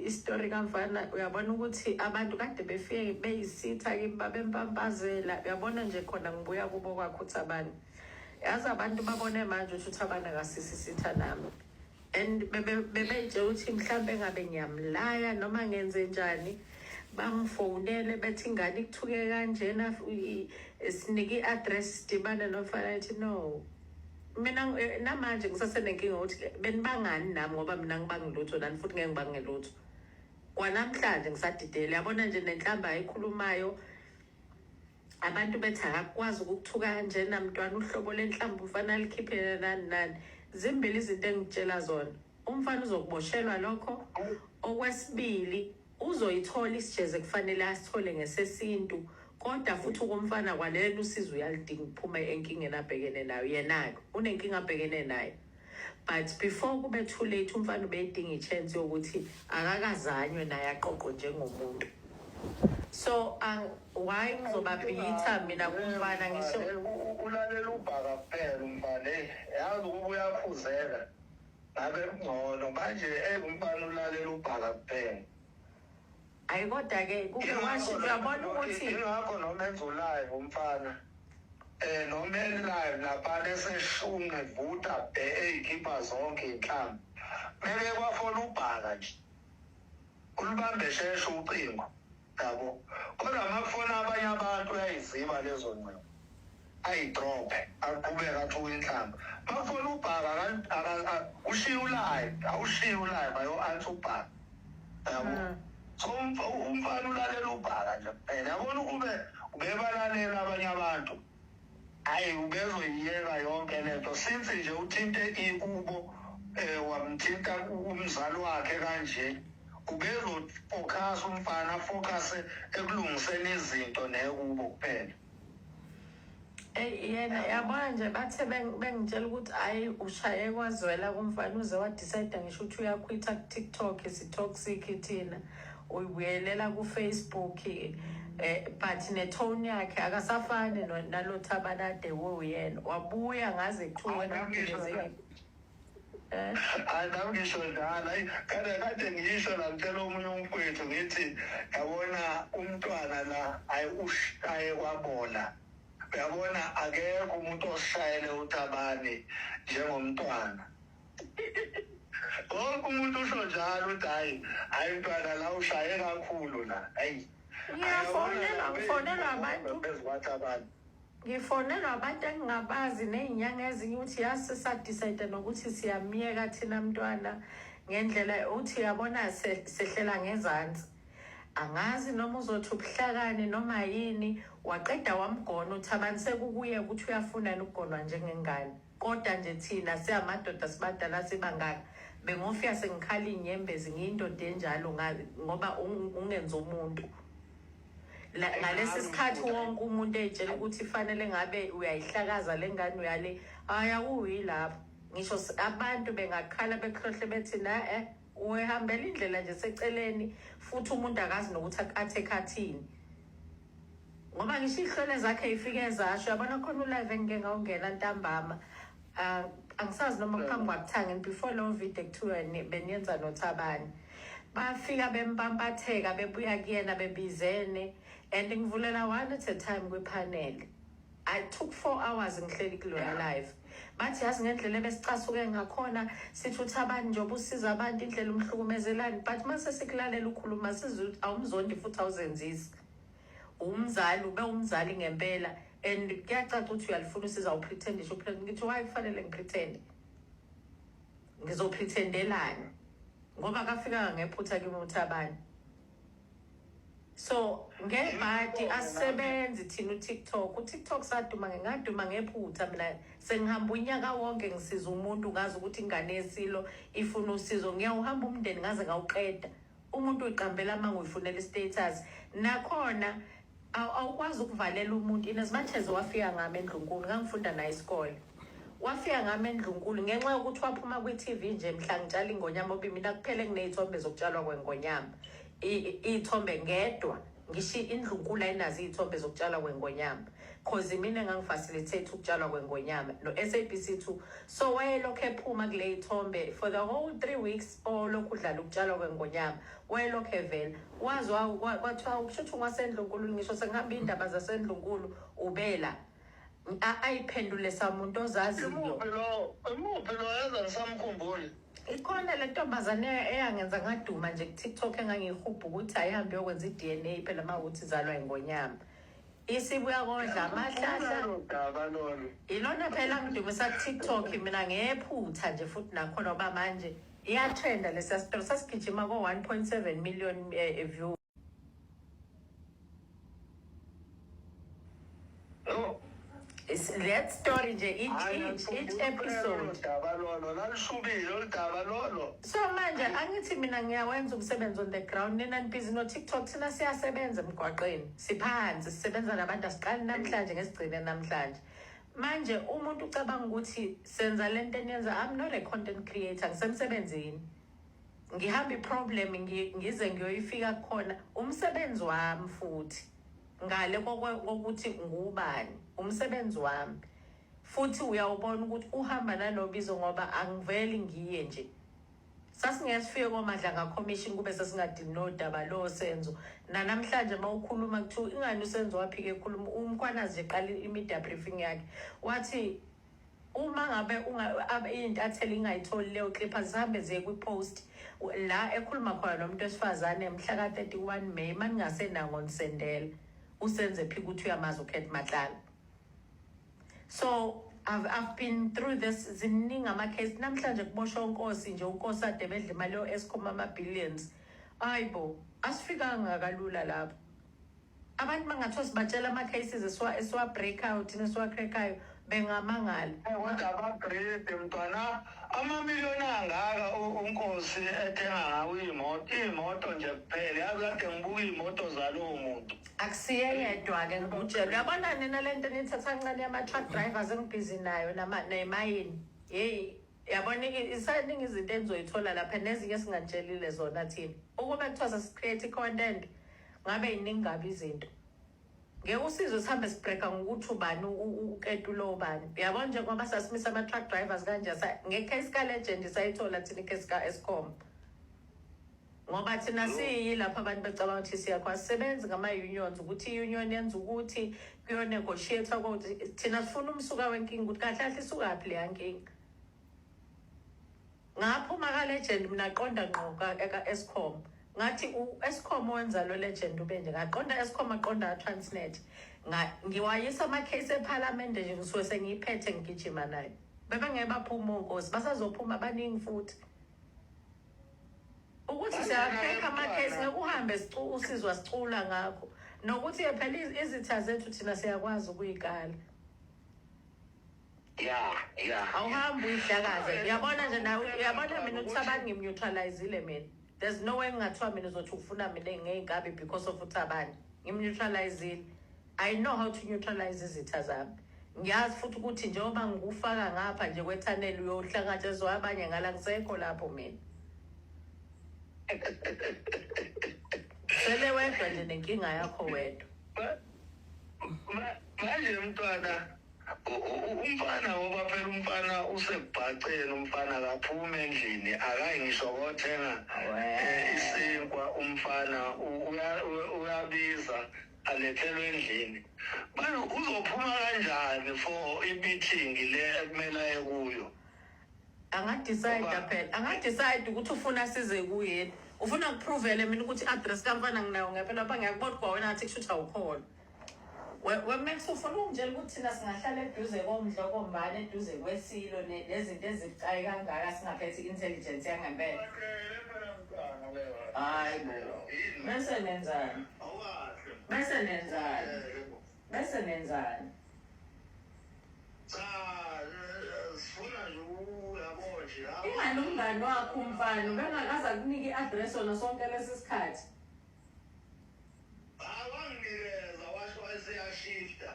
B: i-story kamfana, uyabona ukuthi abantu kade befike beyisitha kimi, babempampazela, uyabona nje khona ngibuya kubo kwakho uThabani. Yazi abantu babone manje ukuthi uThabani akasisi isitha nami, and bebeyitshela ukuthi mhlambe ngabe ngiyamlaya noma ngenze njani. Bangifonele bethi ingane ikuthuke kanjena, sinike i-address sidibane nomfana. Ethi no, mina namanje ngisasenenkinga ukuthi benibangani nami, ngoba mina ngibangi lutho nani futhi ngeke ngibange lutho. Kwanamhlanje ngisadidele, yabona nje nenhlamba ayikhulumayo. Abantu bethi akakwazi ukukuthuka kanjena mntwana, uhlobo lenhlamba umfana alikhiphele, nani nani. Zimbili izinto engitshela zona: umfana uzokuboshelwa lokho. Okwesibili, uzoyithola isijeze kufanele asithole ngesesintu, kodwa futhi ukumfana kwalelo usizo uyalidinga ukuphuma enkingeni abhekene nayo. Yena-ke unenkinga abhekene nayo, but before kube too late, umfana ubeyidinga i-chance yokuthi akakazanywe naye aqoqwe njengomuntu. So why ngizoba bitter mina kumfana ngisho?
A: Ulalela ubhaka kuphela umfana. Eyi, yazi ukuba uyaphuzeka ngabe kungcono. Manje umfana ulalela ubhaka kuphela.
B: Ayi, kodwa-ke uyabona ukuthi
A: Ingakho noma enza u-live umfana, noma e-live laphana eseshunqa evutha bhe, eyikhipha zonke iy'nhlamba, meke kwafona ubhaka nje ulibambe sheshe ucingo, yabo. Kodwa uma kufona abanye abantu uyayiziba lezo ncingo, ayidrophe, aqhubeke athuke inhlamba. Uma kufona ubhaka ushiye u-live, awushiye u-live, ayo-answer ubhaka, yabo. So umfana ulalela ubhaka nje kuphela, yabona. Ukube ubebalalela abanye abantu, hayi, ubezoyiyeka yonke lento. Since nje uthinte ikubo, wamthinta umzali wakhe kanje, ubezofocus umfana, afocus ekulungiseni izinto nekubo kuphela.
B: Eyi, yena yabona nje bathe bengitshela ukuthi hhayi, ushaye kwazwela kumfana, uze wadecide ngisho ukuthi uyaquitha ku-TikTok, si-toxic thina, uyibuyelela ku-Facebook, but ne-tone yakhe akasafani nalo Thabanade wuyena wabuya ngaze kuthiwa wena ugibezekile.
A: Hayi, nami ngisho njalo. Ayi, kade kade ngisho la, ngitshela omunye umfowethu ngithi, yabona umntwana la, hayi, ushaye kwabola, uyabona. Akekho umuntu osishayele uThabani njengomntwana. Wonke umuntu usho njalo ukuthi hayi, hayi, mntwana la ushaye kakhulu la, hayi.
B: Ngiyafonelwa, ngifonelwa abantu.
A: Phezu kwaThabani.
B: Ngifonelwa abantu engingabazi ney'nyanga ezinye ukuthi yasi sadecide nokuthi siyamyeka thina mntwana ngendlela uthi yabona sehlela ngezansi. Angazi noma uzothi ubuhlakani noma yini. Waqeda wamgona uThabani, sekukuye ukuthi uyafuna yini ukugonwa njengengane. Kodwa nje thina siyamadoda, sibadala, sibangaka, bengofika sengikhala iy'nyembezi, ngiyindoda enjalo ngoba ungenza umuntu. Ngalesi sikhathi wonke umuntu ey'tshela ukuthi fanele ngabe uyayihlakaza le ngane, uyale, hhayi, akuyi lapho. Ngisho abantu bengakhala bekuhlohle bethi na uyihambela indlela nje seceleni, futhi umuntu akazi nokuthi athe ekhathini, ngoba ngisho iy'hlwele zakhe y'fike zasho. Yabona khona u-live engike ngawungena ntambama, angisazi noma phambi kwakuthangeni, before leyo video ekuthiwa beniyenza noThabani, bafika bempampatheka bebuya kuyena bebizene, and ngivulela one at a time kwiphanel. I took 4 hours ngihleli kuloya live. Bathi yazi ngendlela ebesicasuke ngakhona, sithi uThabani njengoba usiza abantu, indlela umhlukumezelani, but mase sikulalela ukhuluma sizwe ukuthi awumzondi futhi awuzenzisi. Umzali ube umzali ngempela and kuyacaca ukuthi uyalifuna usiza, awupretend ngisho upretend. Ngithi why kufanele ngipretend? Ngizopretendelani? Ngoba kafikanga ngephutha kimi uThabani. So ngebhadi asisebenzi thina uTikTok. UTikTok saduma, ngingaduma ngephutha mina. Sengihamba unyaka wonke ngisiza umuntu, ngazi ukuthi ingane yesilo ifuna usizo. Ngiyawuhamba umndeni ngaze ngawuqeda. Umuntu uyiqambela amanga, uyifunela i-status. Nakhona awukwazi ukuvalela umuntu in as much as wafika ngami endlunkulu, ngangifunda naye isikole. Wafika ngami endlunkulu ngenxa yokuthi waphuma kwi-TV nje mhla ngitshala ingonyama, obi mina kuphela enginey'thombe zokutshalwa kwengonyama. Iy'thombe ngedwa, ngisho indlunkulu ayinazo iy'thombe zokutshalwa kwengonyama, cause mina engangifacilitate ukutshalwa kwengonyama no-SABC 2. So wayelokhu ephuma kule y'thombe for the whole 3 weeks olokhu udlala ukutshalwa kwengonyama, wayelokhu evela. Wazi kwathiwa kusho ukuthi ungasendlunkulu, ngisho sengihamba iy'ndaba zasendlunkulu ubela ayiphendule samuntu ozaziyo.
A: Imuphi lo? Imuphi lo? Yazi angisamkhumbuli.
B: Ikhona le ntombazane eyangenza ngaduma nje ku-TikTok engangiyihubha ukuthi ayihambe yokwenza i-DNA phela uma ukuthi izalwa ingonyama. Isibuya kodla amahlahla.
A: Daba lolo.
B: Ilona phela ngidumisa ku-TikTok mina ngephutha nje futhi nakhona ngoba manje iyatrenda lesiya story sasigijima ko-1.7 million view.
A: Oh.
B: It's that story nje each episode.
A: Daba lolo lalushubile oludaba lolo.
B: So manje angithi mina ngiyawenza umsebenzi on the ground, nina nibhizi no-TikTok, thina siyasebenza emgwaqeni, siphansi sisebenza nabantu, asiqali namhlanje ngesigcine namhlanje. Manje umuntu ucabanga ukuthi senza lento eniyenza. I'm not a content creator, ngisemsebenzini, ngihamba i-problem ngize ngiyoyifika khona, umsebenzi wami futhi ngale kokuthi ngubani, umsebenzi wami futhi uyawubona ukuthi uhamba nalobizo ngoba angiveli ngiye nje. Sasingeke sifike koMadlanga Commission kube sesingadini nodaba lo Senzo. Nanamhlanje uma ukhuluma kuthiwa ingani uSenzo waphike ekhuluma. UMkhwanazi nje qala i-media briefing yakhe wathi uma ngabe iy'ntatheli ingayitholi leyo clip, azihambe ziye kwi-post la ekhuluma khona nomuntu wesifazane mhla ka-31 May. Uma ningasenango nisendela usenze phika ukuthi uyamazi uCat Matlala. So I've been through this, ziningi ama-case. Namhlanje kuboshwa uNkosi nje, uNkosi ade bedla imali yo-Eskom, ama-billions. Hayi bo, asifikanga kalula lapho. Abantu bangathiwa sibatshela ama-cases esiwa-break out nesiwa-crackayo, bengamangala.
A: Kodwa aba-greedy mntwana, amamiliyoni angaka uNkosi ethenga ngawo iy'moto, iy'moto nje kuphela. Yazi kade ngibuka iy'moto zalowo muntu.
B: Akusiye yedwa-ke, ngikutshela. Uyabona nina le nto nithatha kancane yama-truck drivers engibhizi nayo nemayini, yeyi, yabona isaningi izinto enizoyithola lapha nezinye esingatshelile zona thina. Ukube kuthiwa sasi-create i-content ngabe yiningi kabi izinto. Ngeke usizwe sihambe sibhreka ngokuthi ubani uketulo ubani. Uyabona njengoba sasimisa ama-truck drivers kanje, nge-case ka-Legend sayithola thina i-case ka-Eskom, ngoba thina siyi lapho abantu becabanga ukuthi siyakho asisebenzi ngama-unions, ukuthi i-union yenza ukuthi kuyonegotiate ukuthi thina sifuna umsuka wenkinga, ukuthi kahle kahle isukaphi leya nkinga. Ngaphuma ka-Legend mina qonda ngqo ka-Eskom, ngathi u-Eskom wenza lo Legend ube nje, ngaqonda Eskom, aqonda ka-Transnet. Ngiwayisa ama-case ephalamende nje, ngisuke sengiyiphethe ngigijima nayo. Bebengeke baphume onkosi, basazophuma abaningi futhi. Ukuthi siyakhekha ama-case, ngeke uhambe usizwa sicula ngakho, nokuthi phela izitha zethu thina siyakwazi ukuyikala.
A: Ya ya.
B: Awuhambi uyihlakaze. Uyabona nje nawe, uyabona mina uThabani ngimneutralizile mina. There's no way ngingathiwa mina uzothi ufuna mina ngey'nkabi because of uThabani. Ngimneutralizile. I know how to neutralize izitha zami. Ngiyazi futhi ukuthi njengoba ngikufaka ngapha nje kwethaneli uyohlangatshezwa abanye ngala, ngisekho lapho mina. Sele wedwa nje nenkinga yakho wedwa.
A: Manje mntwana, umfana, ngoba phela umfana usekubhaceni, umfana akaphumi endlini, akayi ngisho kothenga isinkwa. Umfana uyabiza alethelwe endlini. Manje uzophuma kanjani for i-meeting le ekumele aye kuyo?
B: Angadecide phela, angadecide ukuthi ufuna size kuyeni, ufuna kuprovele mina ukuthi i-address kamfana nginayo ngempela lapha. Ngiyakubona kwa wena ngathi kusho ukuthi awukholwa. Wemax, ufuna ukungitshela ukuthi thina singahlala eduze komdlokombane, eduze kwesilo, nezinto ezibucayi kangaka, singaphethe i-intelligence yangempela? Hayi bo, bese nenzani? Bese nenzani? Bese nenzani?
A: Cha, sifuna nje uyabo nje.
B: Ingani umngani wakho umfana ubengakaze akunike i-address wona sonke lesi sikhathi?
A: Awanginikeza, washo wayeseyashifta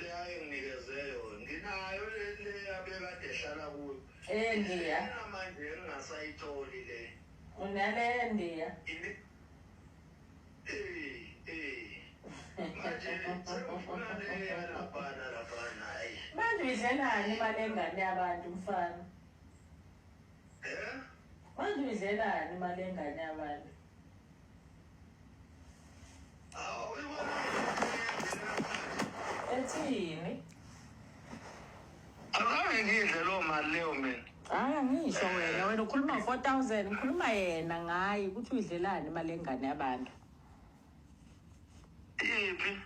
A: le ayenginikeze yona. Nginayo le abekade ehlala kuyo.
B: Endiya.
A: Manje engingasayitholi le.
B: Unale ndiya.
A: Eh manje sengifuna le yalaphana laphana, hayi.
B: Manje uyidlelani imali engane yabantu, mfana?
A: Eh?
B: Manje uyidlelani imali engane yabantu?
A: Awu, uyibona.
B: Ethini?
A: Azange ngidle loo mali leyo mina.
B: Hayi, angisho wena, wena ukhuluma ngo-4000, ngikhuluma yena ngaye ukuthi uyidlelani imali yengane yabantu.
A: Iphi?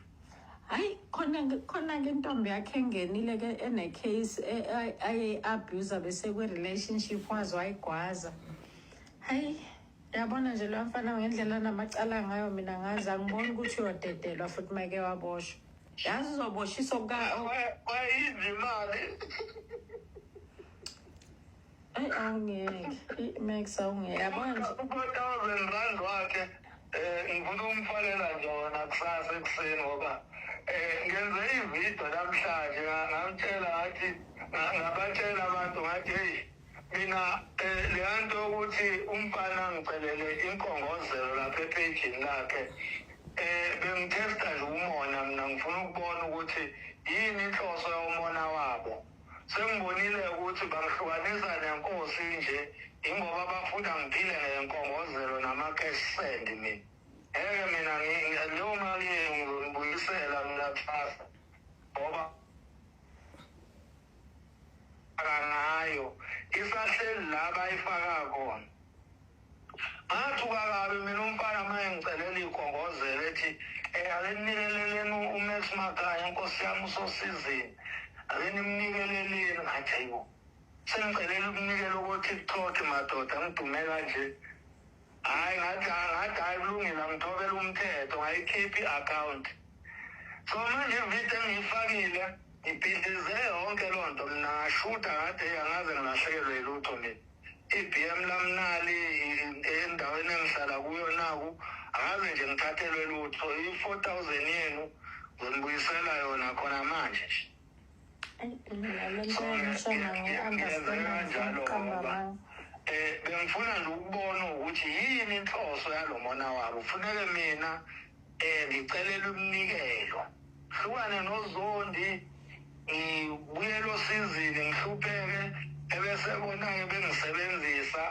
B: Hayi, khona khona ke intombi yakhe engenile ke ene-case aye-abuse bese kwi-relationship waze wayigwaza. Hayi, yabona nje lo mfana ngendlela anamacala ngayo, mina ngazi angiboni ukuthi uyodedelwa futhi make waboshwa. Yazi uzoboshiswa kuka
A: Wayidla imali.
B: Eyi, awungeke. I-Max, awungeke. Yabona nje.
A: U-R4 000 wakhe ngifuna ukumfalela nje wona kusasa ekuseni, ngoba ngenze ividiyo namhlanje, ngamtshela ngathi, ngabatshela abantu ngathi, hey, mina leya nto yokuthi umfana ngicelele inkongozelo lapha ephejini lakhe, bengithesta nje umona. Mina ngifuna ukubona ukuthi yini inhloso yomona wabo. Sengibonile ukuthi bangihlukanisa nenkosi nje ingoba bafuna ngiphile ngenkongozelo nama-cash send. Mina ngeke, mina leyo mali ngizonibuyisela mina kusasa, ngoba ngayo isahleli la bayifaka khona. Ngathuka kabi mina umfana uma ngicelela iy'khongozelo, ethi ake nikeleleni uMax Makhanya, inkosi yami usosizini, ake nimnikeleleni. Ngathi, hayibo, sengicelela ukunikela ko-TikTok, madoda, ngidume kanje. Hhayi, ngathi hhayi, kulungile, angithobela umthetho, ngayikhipha i-akhawunti. So manje ividiyo engiyifakile ngibhidlize yonke loo nto. Mina ngashutha ngathi, hey, angaze ngilahlekelwe yilutho mina, i-BM lamnali endaweni engihlala kuyo naku, angaze nje ngithathelwe lutho. I-4 000 yenu ngizonibuyisela yona khona manje nje.
B: Eyi, mina le nto engishona ngi-understand, ngifuna ukuqamba amanga.
A: Bengifuna nje ukubona ukuthi yini inhloso yalo mona wabo. Kufuneke mina ngicelela umnikelo, hlukane noZondi, ngibuyele osizini, ngihlupheke, ebese bona-ke bengisebenzisa,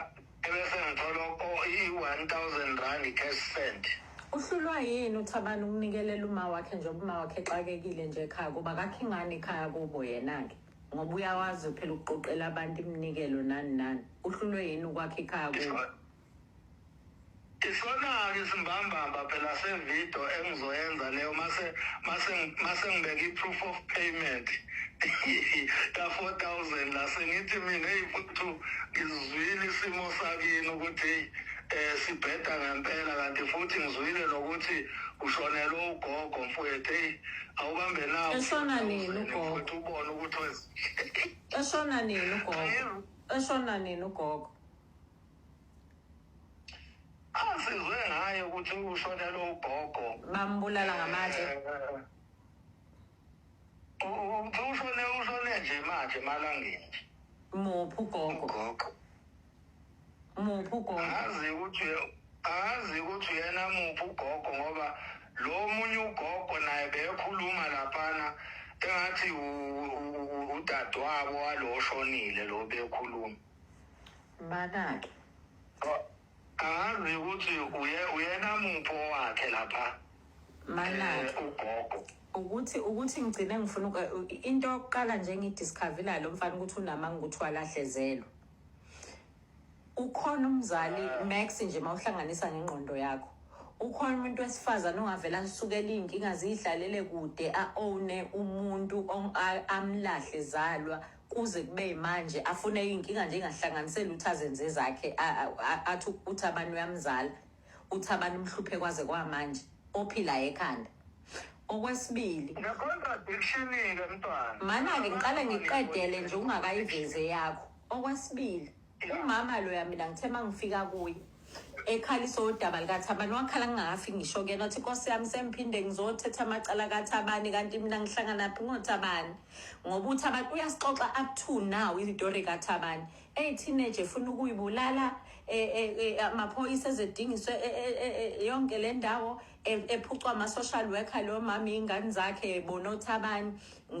A: ebese ngithola i-R1000 cash send.
B: Uhlulwa yini uThabani ukunikelela uma wakhe, njengoba uma wakhe exakekile nje ekhaya kuba akakho ingane ekhaya kubo yena-ke, ngoba uyawazi phela ukuqoqela abantu iminikelo nani nani? Uhlulwe yini ukwakha ikhaya kubo?
A: Isona-ke isimbambamba phela sevidiyo engizoyenza leyo, mase ngibeke i-proof of payment ka-4 000 la, sengithi mina, eyi mfuthu, ngizwile isimo sakini ukuthi heyi, sibheda ngempela, kanti futhi ngizwile nokuthi ushonelwe ugogo, mfowethu. Heyi, awubambe nawo.
B: Eshona nini ugogo?
A: Mfowethu, ubone ukuthi
B: Eshona nini ugogo? Eshona nini ugogo?
A: Asizwe ngaye ukuthi ushonelwe ugogo.
B: Bambulala ngamatshe?
A: Ushone nje manje emalangeni nje.
B: Muphi ugogo?
A: Ugogo.
B: Muphi ugogo?
A: Angazi ukuthi uyena muphi ugogo, ngoba lo munye ugogo naye bekhuluma laphana engathi udadewabo walo oshonile lo bekhuluma.
B: Mana-ke.
A: Angazi ukuthi uyena muphi owakhe lapha.
B: Mana-ke.
A: Ugogo.
B: Ukuthi ngigcine ngifuna into yokuqala nje engidiscoverila lo mfana ukuthi unamanga, ukuthi walahlezelwa. Ukhona umzali, Max, nje mawuhlanganisa ngengqondo yakho, ukhona umuntu wesifazane ongavela asukele iy'nkinga ziyihlalele kude, a-owne umuntu amlahle zalwa kuze kube manje, afune iy'nkinga nje engahlanganiseli ukuthi azenze zakhe, athi uthi abantu uyamzala, uthi abantu umhluphe kwaze kwamanje, ophilayo ekhanda? Okwesibili,
A: Ne-contradiction-ke, mntwana.
B: Mana-ke, ngiqale ngiqedele nje ungakayiveze yakho. Okwesibili, umama loya, mina ngithe uma ngifika kuye ekhalisa udaba likaThabani, wakhala ngingakafiki ngisho kuyena, wathi, "Nkosi yami, semphinde ngizothetha amacala kaThabani, kanti mina ngihlangana phi ngoThabani?" Ngoba uThabani uyasixoxa up to now izitori kaThabani, eyi-teenage efuna ukuyibulala, amaphoyisa ezedingiswe, yonke le ndawo, ephucwa ama-social worker lo mama iy'ngane zakhe, bona oThabani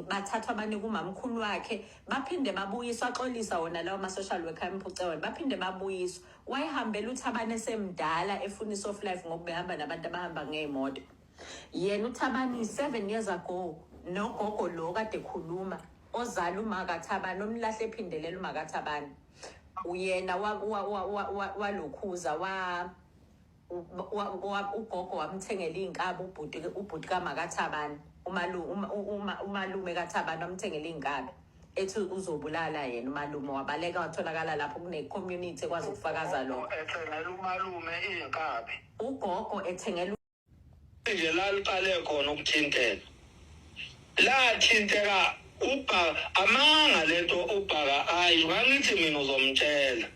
B: bathathwa banika umamkhulu wakhe, baphinde babuyiswa, axolisa wona lawo ma-social worker emphuce wona, baphinde babuyiswa. Wayehambela uThabani esemdala efuna i-soft life, ngoba behamba nabantu abahamba ngey'moto. Yena uThabani 7 years ago, nogogo lo kade ekhuluma ozala uma kaThabani, omlahle ephindelela uma kaThabani. Uyena walokhuza wa ugogo wamthengela iy'nkabi ubhuti, ubhuti kaMakathabani, umalume kaThabani wamthengela iy'nkabi ethi uzobulala yena umalume. Wabaleka, watholakala lapho kune-community ekwazi ukufakaza lokho.
A: Ethengela umalume iy'nkabi.
B: Ugogo ethengela.
A: Nje la liqale khona ukuthinteka, lathinteka ubhaka amanga lento ubhaka ayi ngangithi mina uzomtshela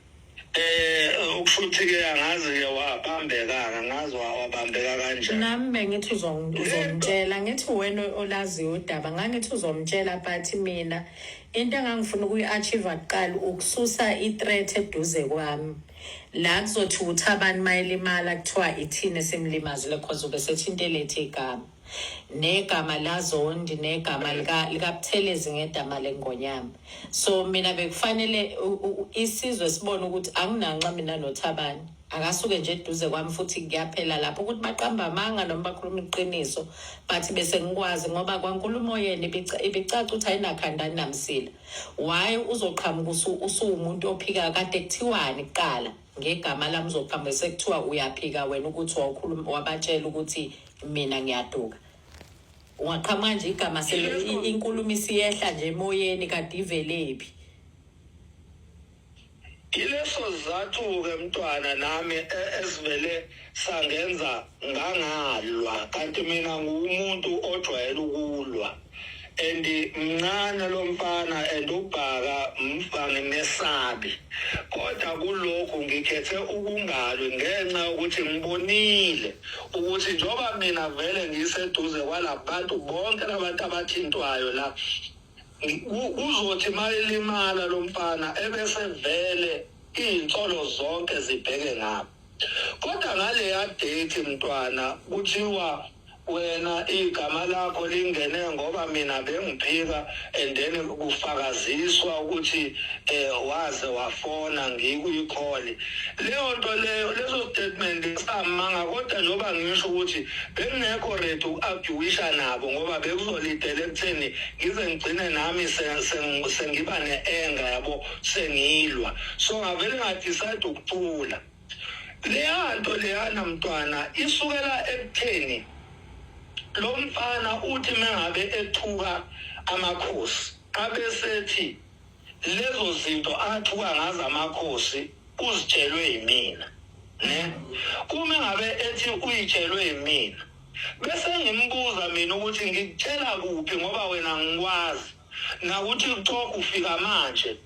A: ukushuthi ke angazi ke wabambeka, angazi wabambeka kanjani.
B: Nami bengithi uzomtshela, ngithi wena olaziyo udaba, ngangithi uzomtshela, but mina into engangifuna ukuyi-achieve kuqala ukususa i-threat eduze kwami la kuzothi ukuthi abantu mayelimala kuthiwa ithini esimlimazile, cause ube sethinta elethe igama negama laZondi negama likaButhelezi ngedama lengonyama. So mina bekufanele isizwe sibone ukuthi anginanxa mina noThabani, akasuke nje eduze kwami futhi kuyaphela lapho ukuthi baqamba amanga noma bakhuluma iqiniso, but bese ngikwazi ngoba kwankulumo yena ibicaca ukuthi ayinakhanda namsila. Why uzoqhamuka usuwumuntu ophika kade kuthiwani kuqala ngegama lami? Uzoqhamuka sekuthiwa uyaphika wena ukuthi wawukhuluma, wabatshela ukuthi mina ngiyaduka. Ungaqhamuka nje igama inkulumo isiyehla nje emoyeni, kade ivelephi?
A: Ileso sizathu-ke mntwana nami esivele sangenza ngangalwa, kanti mina ngumuntu ojwayele ukulwa and mncane lo mfana and ubhaka angimesabi, kodwa kulokhu ngikhethe ukungalwi ngenxa yokuthi ngibonile ukuthi njengoba mina vele ngiseduze kwalabantu bonke labantu abathintwayo la, kuzothi mayelimala lo mfana ebese vele iy'nsolo zonke zibheke ngapha. Kodwa ngaleya date mntwana kuthiwa wena igama lakho lingene ngoba mina bengiphika and then kufakaziswa ukuthi waze wafona ngikuyikholi leyo nto leyo, leso statement samanga. Kodwa njengoba ngisho ukuthi bengingekho ready uku-arguisha nabo ngoba bekuzolidela ekutheni ngize ngigcine nami sengiba ne-anger yabo, sengilwa, so ngavele ngadecide ukuthula. Leya nto leyana mntwana isukela ekutheni lo mfana uthi mengabe ethuka amakhosi abesethi lezo zinto athuka ngazo amakhosi uzitshelwe yimina, ne uma ngabe ethi uyitshelwe yimina, bese ngimbuza mina ukuthi ngikutshela kuphi ngoba wena ngikwazi naku-TikTok ufika manje,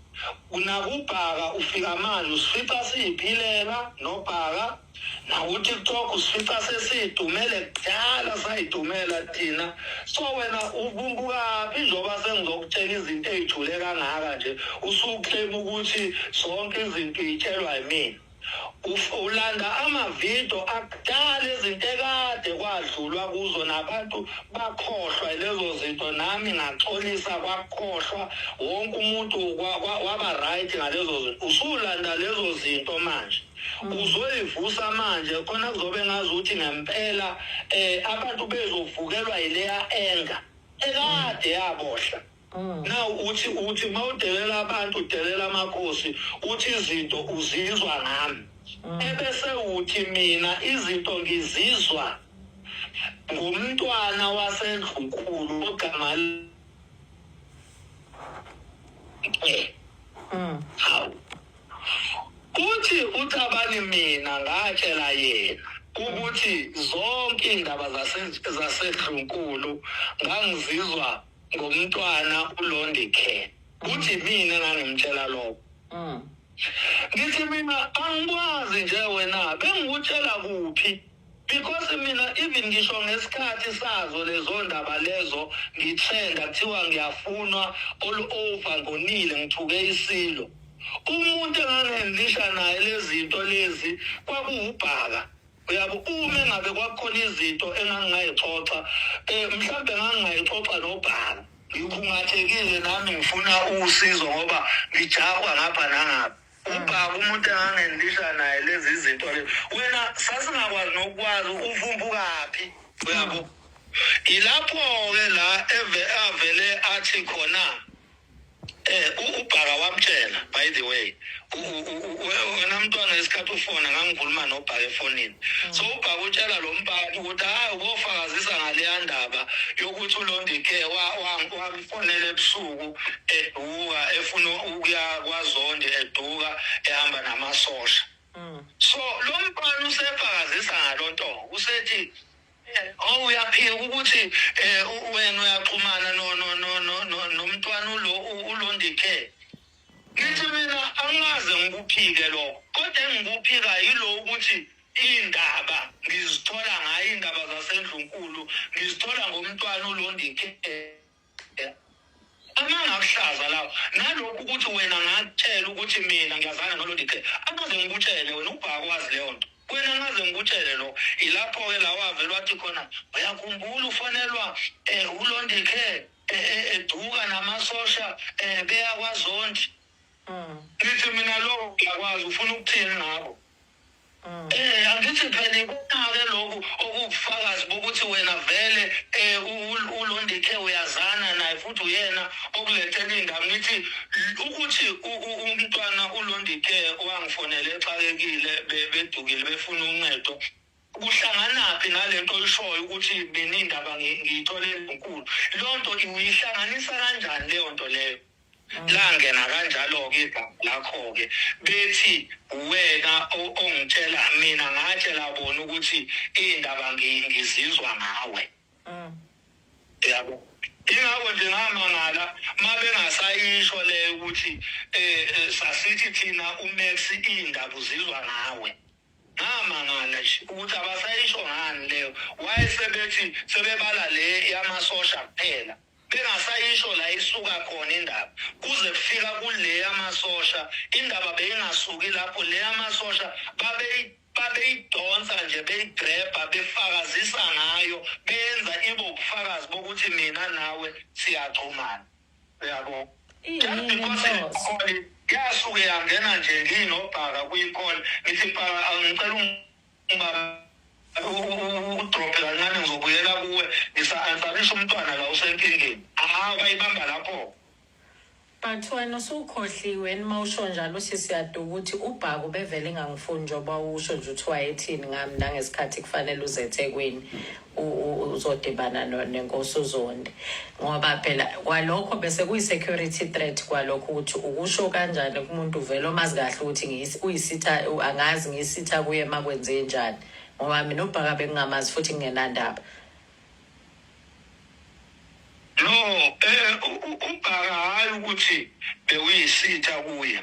A: nakubhaka ufika manje, usifica siyiphilela nobhaka, naku-TikTok usifica sesidumele kudala, sayidumela thina. So wena ubumbukaphi njengoba sengizokutshela izinto ey'jule kangaka nje, usuclaim ukuthi zonke izinto iy'tshelwa yimina? Ulanda amavidiyo akudala, izinto ekade kwadlulwa kuzo nabantu bakhohlwa lezo zinto, nami ngaxolisa, kwakhohlwa wonke umuntu, waba right ngalezo zinto. Usulanda lezo zinto manje uzoyivusa manje khona kuzobe ngazi ukuthi ngempela abantu bezovukelwa yileya anger ekade yabohla. Now uthi mawudelela abantu, udelela amakhosi, uthi izinto uzizwa ngami, ebese uthi mina izinto ngizizwa ngumntwana wasendlunkulu ogama hawu, uthi uThabani mina ngatshela yena ukuthi zonke iy'ndaba zasedlunkulu ngangizizwa ngomntwana uLondikhe, uthi mina ngangimtshela lokho. Ngithi mina angikwazi nje, wena bengikutshela kuphi? Because mina even ngisho ngesikhathi sazo lezo ndaba lezo ngitrenda kuthiwa ngiyafunwa all over, ngonile, ngithuke isilo, umuntu engangendlisha naye lezi zinto lezi kwakuwubhaka, uyabo. Uma engabe kwakukhona izinto engangingayixoxa, mhlambe ngangingayixoxa nobhaka, ngikhungathekile nami ngifuna usizo ngoba ngijahwa ngapha nangapha. Ubhaka umuntu engangendlisha naye lezi zinto lezi, wena sasingakwazi nokukwazi uvumbukaphi, uyabo. Ilapho-ke la avele athi khona. Ubhaka wamtshela, by the way, wena mntwana, ngesikhathi ufona ngangikhuluma noBhaka efonini. So uBhaka utshela lo mphathi ukuthi hayi, ubofakazisa ngaleya ndaba yokuthi uLondike wamfonela ebusuku eduka efuna ukuya kwaZondi, eduka ehamba namasosha. So lo mfana usefakazisa ngalonto, usethi, "Oh, uyaphika ukuthi wena uyaxhumana no no no no no nomntwana ulo uLondike." Ngithi mina angaze ngikuphike lokho, kodwa engikuphika yilo ukuthi indaba ngizithola ngayo, indaba zasendlunkulu ngizithola ngomntwana uLondike. Amangakuhlaza lawo nalokhu ukuthi wena ngakutshela ukuthi mina ngiyazana noLondike, angaze ngikutshele wena, ubhakwazi leyo nto wena, ngaze ngikutshele lo. Ilapho-ke la wavele wathi khona, "Uyakhumbula ufonelwa uLondike eduka namasosha beya kwaZondi?" Ngithi mina lokho ngiyakwazi, ufuna ukuthini ngakho? Angithi phela ikona-ke lokhu okuwubufakazi bokuthi wena vele uLondike uyazana naye futhi uyena okulethela iy'ndaba. Ngithi ukuthi umntwana uLondike wangifonela exakekile, bedukile, befuna uncedo, kuhlanganaphi nalento oyishoyo ukuthi mina iy'ndaba ngiyithole enkulu? Leyo nto uyihlanganisa kanjani leyo nto leyo? Langena kanjalo-ke igama lakho-ke, bethi wena ongitshela mina, ngatshela bona ukuthi iy'ndaba ngizizwa ngawe. Yabo, ingakho nje ngamangala uma bengasayisho leyo ukuthi sasithi thina uMax iy'ndaba uzizwa ngawe. Ngamangala nje ukuthi abasayisho ngani leyo, wayesebethi sebebala le yamasosha kuphela, bengasayisho la isuka khona indaba kuze kufika kule yamasosha. Indaba beyingasuki lapho, le yamasosha babeyidonsa nje, beyigrebha, befakazisa ngayo, benza ibe ubufakazi bokuthi mina nawe siyaxhumana, uyabo.
B: Iyini
A: Because
B: inhloso?
A: I-call yasuke yangena nje nginobhaka kwi-call, ngithi, "Bhaka, ngicela ungibambe, udrophe kancane, ngizobuyela kuwe, ngisa-answerisha umntwana la usenkingeni." Ah, bayibamba lapho.
B: But wena usukhohliwe uma usho njalo uthi siyaduka ukuthi uBhaka ubevele engangifuni, njengoba usho nje ukuthi wayethini ngami nangesikhathi kufanele uze eThekwini uzodibana nenkosi uZondi, ngoba phela kwalokho bese kuyi-security threat kwalokho ukuthi ukusho kanjani kumuntu vele omazi kahle ukuthi uyisitha, angazi ngiyisitha kuye uma kwenze njani, ngoba mina uBhaka bekungamazi futhi ngingenandaba.
A: No, uBhaka hayi ukuthi bekuyisitha kuye,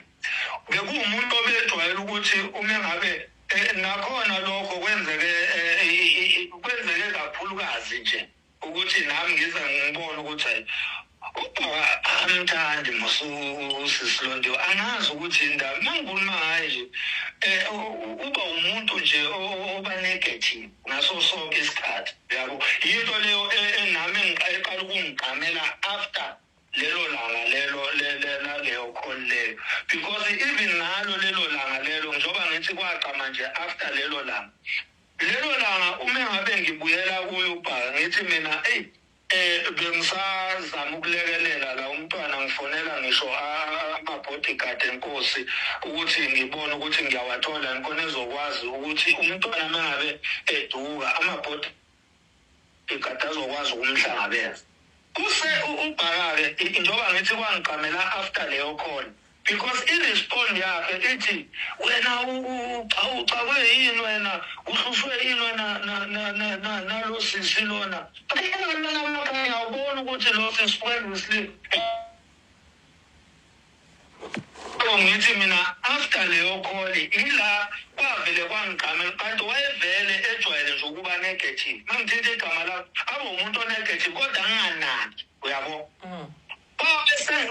A: bekuwumuntu obejwayele ukuthi uma ngabe nakhona lokho kwenzeke, kwenzeke kakhulukazi nje ukuthi nami ngize ngibone ukuthi hayi, uBhaka amthandi mos usisi Londiwe. Angazi ukuthi indaba mangikhuluma ngaye nje, uba umuntu nje oba negative ngaso sonke isikhathi, yabo. Yinto leyo enami eqala ukungigqamela after lelo langa lelo laleyo call leyo, because even ngalo lelo langa lelo, njengoba ngithi kwagqama nje after lelo langa, lelo langa uma ngabe ngibuyela kuyo uBhaka, ngithi mina, eyi, bengisazama ukulekelela la umntwana, ngifonela ngisho ama-bodyguard enkosi ukuthi ngibone ukuthi ngiyawathola ngikhona ezokwazi ukuthi umntwana uma ngabe eduka ama-bodyguard azokwazi ukumhlangabeza. Kuse uBhaka-ke, njengoba ngithi kwangigqamela after leyo call, because i-respond yakhe ithi, "Wena uxakwe yini? Wena uhlushwe yini wena nalo sisi lona?" Awubona ukuthi lo sisi previously, ngithi mina after leyo call ila kwavele kwangigqamela, kanti wayevele ejwayele nje ukuba negative. Mangithinta igama lakho abe umuntu o-negative, kodwa nginganaki, uyabo.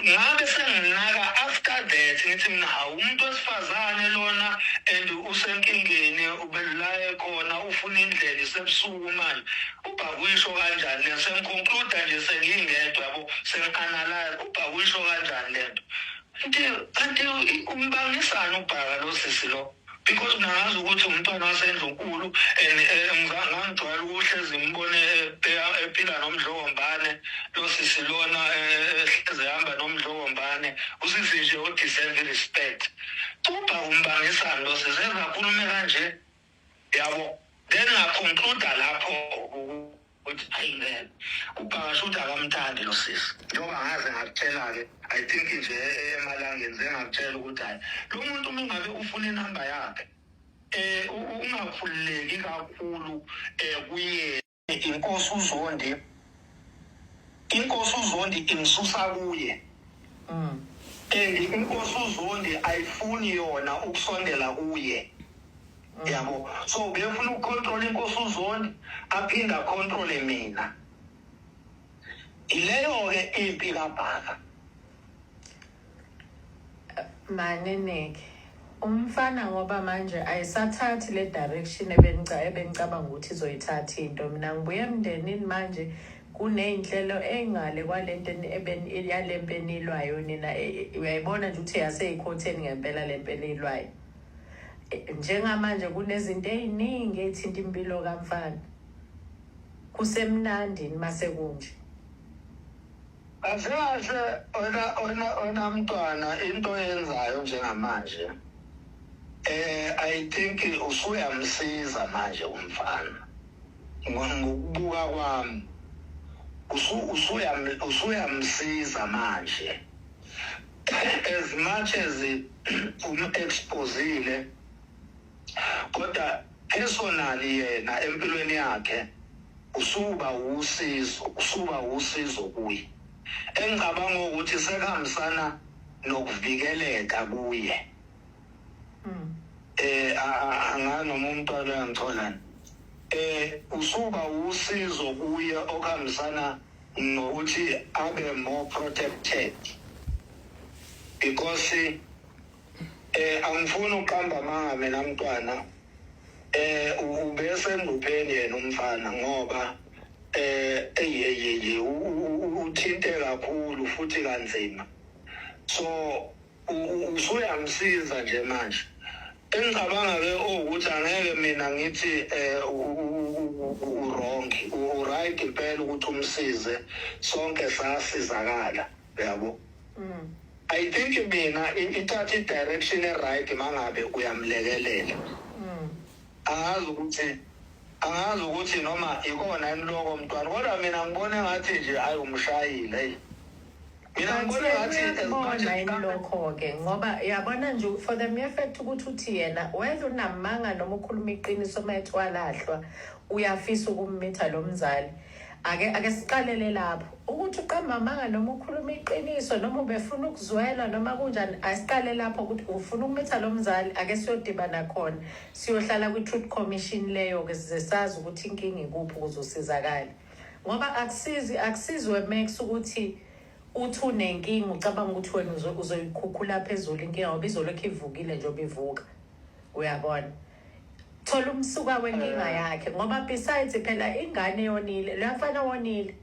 A: Ngabe senginaka after that, ngithi mina, hawu, umuntu wesifazane lona and usenkingeni, ubela ekhona, ufuna indlela, isebusuku manje, ubhakuyisho kanjani le? Sengiconcluda nje sengingedwa, yabo, sengi-analyze, ubhakuyisho kanjani lento? Kanti umbangisana uBhaka lo sisi lo, because ngazi ukuthi umntwana wasendlunkulu and ngangijwayele ukuhlezi ngibone ephila nomdlokombane lo sisi lona, ehlezi ehamba nomdlokombane. Ucabangisani lo sisi ezakhulume kanje, yabo? Then ngaconcluda lapho ukuthi ayi ngeke, uBhaka shuthi akamthandi lo sisi, njengoba ngaze ngakutshela-ke. I think nje emalangeni zengakutshela ukuthi hhayi, lo muntu uma ngabe ufuna inamba yakhe, ungakhululeki kakhulu kuye. Inkosi uZondi, inkosi uZondi imsusa kuye, and inkosi uZondi ayifuni yona ukusondela kuye, yabo. So befuna ukucontrol inkosi uZondi, aphinde acontrole mina. Ileyo-ke impi kaBhaka.
B: Maneneke umfana, ngoba manje ayisathathi le direction ebenicabanga ukuthi izoyithatha into. Mina ngibuye emndenini manje, kuney'nhlelo ey'ngale kwalento yale mpi enilwayo nina. Uyayibona nje ukuthi yaseyikhotheni ngempela le mpi enilwayo. Njengamanje kunezinto ey'ningi ey'thinta impilo kamfana. Kusemnandi mase kunje.
A: Kahle kahle, wena mntwana, into oyenzayo njengamanje, I think usuyamsiza manje umfana. Ngokubuka kwami, usuyamsiza manje, as much as um-exposile, kodwa personally yena empilweni yakhe usuba usizo, usuba usizo kuye, engicabanga ukuthi sekuhambisana nokuvikeleka kuye. Angazi noma umntwana uyangitholani. Usuba usizo kuye okuhambisana nokuthi abe more protected, because angifuni uqamba amanga mina mntwana. Ubesengcupheni yena umfana, ngoba eyeyeye uthinte kakhulu futhi kanzima. So usuyamsiza nje manje. Engicabanga ke ukuthi angeke mina ngithi u-wrong, u-right impela ukuthi umsize. Sonke sasizakala, yabo. I think mina ithatha i-direction e-right mangabe uyamlekelela. Angazi ukuthi noma ikona yini lokho mntwana, kodwa mina ngibona engathi nje ayi, umshayile. Hey, mina ngibona engathi as much
B: Uyakubona
A: as
B: yini lokho-ke? Ngoba yabona nje, for the mere fact ukuthi uthi yena, whether unamanga noma ukhuluma iqiniso, uma ethi walahlwa uyafisa ukummitha lo mzali, ake siqalele lapho ukuthi uqamba amanga noma ukhuluma iqiniso noma ubefuna ukuzwela noma kunjani. Asiqale lapho ukuthi ufuna ukumitha lo mzali. Ake siyodibana khona, siyohlala kwi-truth commission leyo-ke, size sazi ukuthi inkinga ikuphi ukuze usizakale, ngoba akusizi Max ukuthi uthi unenkinga, ucabanga ukuthi wena uzoyikhukhula phezulu inkinga, ngoba izolokhu ivukile njengoba ivuka, uyabona. Thola umsuka wenkinga yakhe, ngoba besides phela ingane yonile, loya mfana wonile.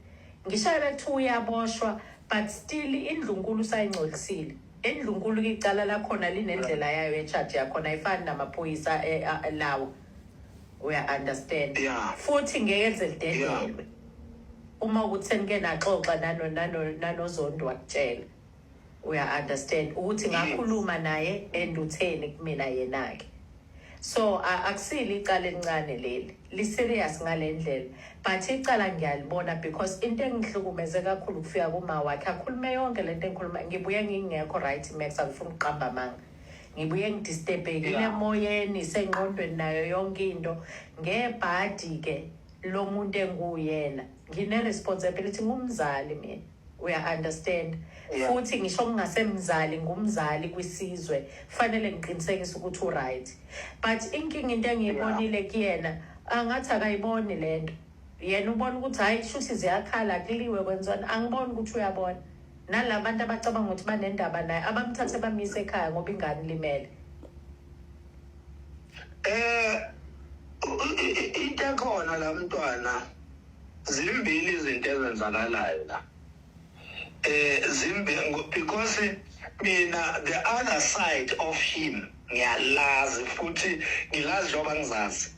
B: Ngisho bekuthiwa uyaboshwa, but still indlunkulu usayingcolisile. Endlunkulu icala lakhona linendlela yayo ye-charge yakhona, ayifani namaphoyisa lawa, uya-understand? Futhi ngeke lize lidedelwe uma ukuthi senike naxoxa nanoZondo wakutshela, uya-understand ukuthi ngakhuluma naye and utheni kumina yena-ke. So akusilo icala elincane leli, li-serious ngale ndlela, but icala ngiyalibona, because into engihlukumeze kakhulu kufika kuma wakhe akhulume yonke lento engikhuluma. Ngibuye ngingekho right, Max, angifuni ukuqamba amanga. Ngibuye ngidisturbekile emoyeni, sengqondweni, nayo yonke into. Ngebhadi-ke lo muntu enguwuyena, ngine-responsibility, ngumzali mina, uya-understand? Futhi ngisho ngingasemzali, ngumzali kwisizwe, fanele ngiqinisekise ukuthi u-right. But inkinga, into engiyibonile kuyena, angathi akayiboni lento. Yena ubona ukuthi hhayi, shuthi ziyakhala, kuliwe, kwenziwani. Angiboni ukuthi uyabona. Nala bantu abacabanga ukuthi banendaba naye, abamthathe bamise ekhaya, ngoba ingane ilimele.
A: Into ekhona la mntwana, zimbili izinto ezenzakalayo la. Zimbi because mina the other side of him ngiyalazi, futhi ngilazi njengoba ngizazi.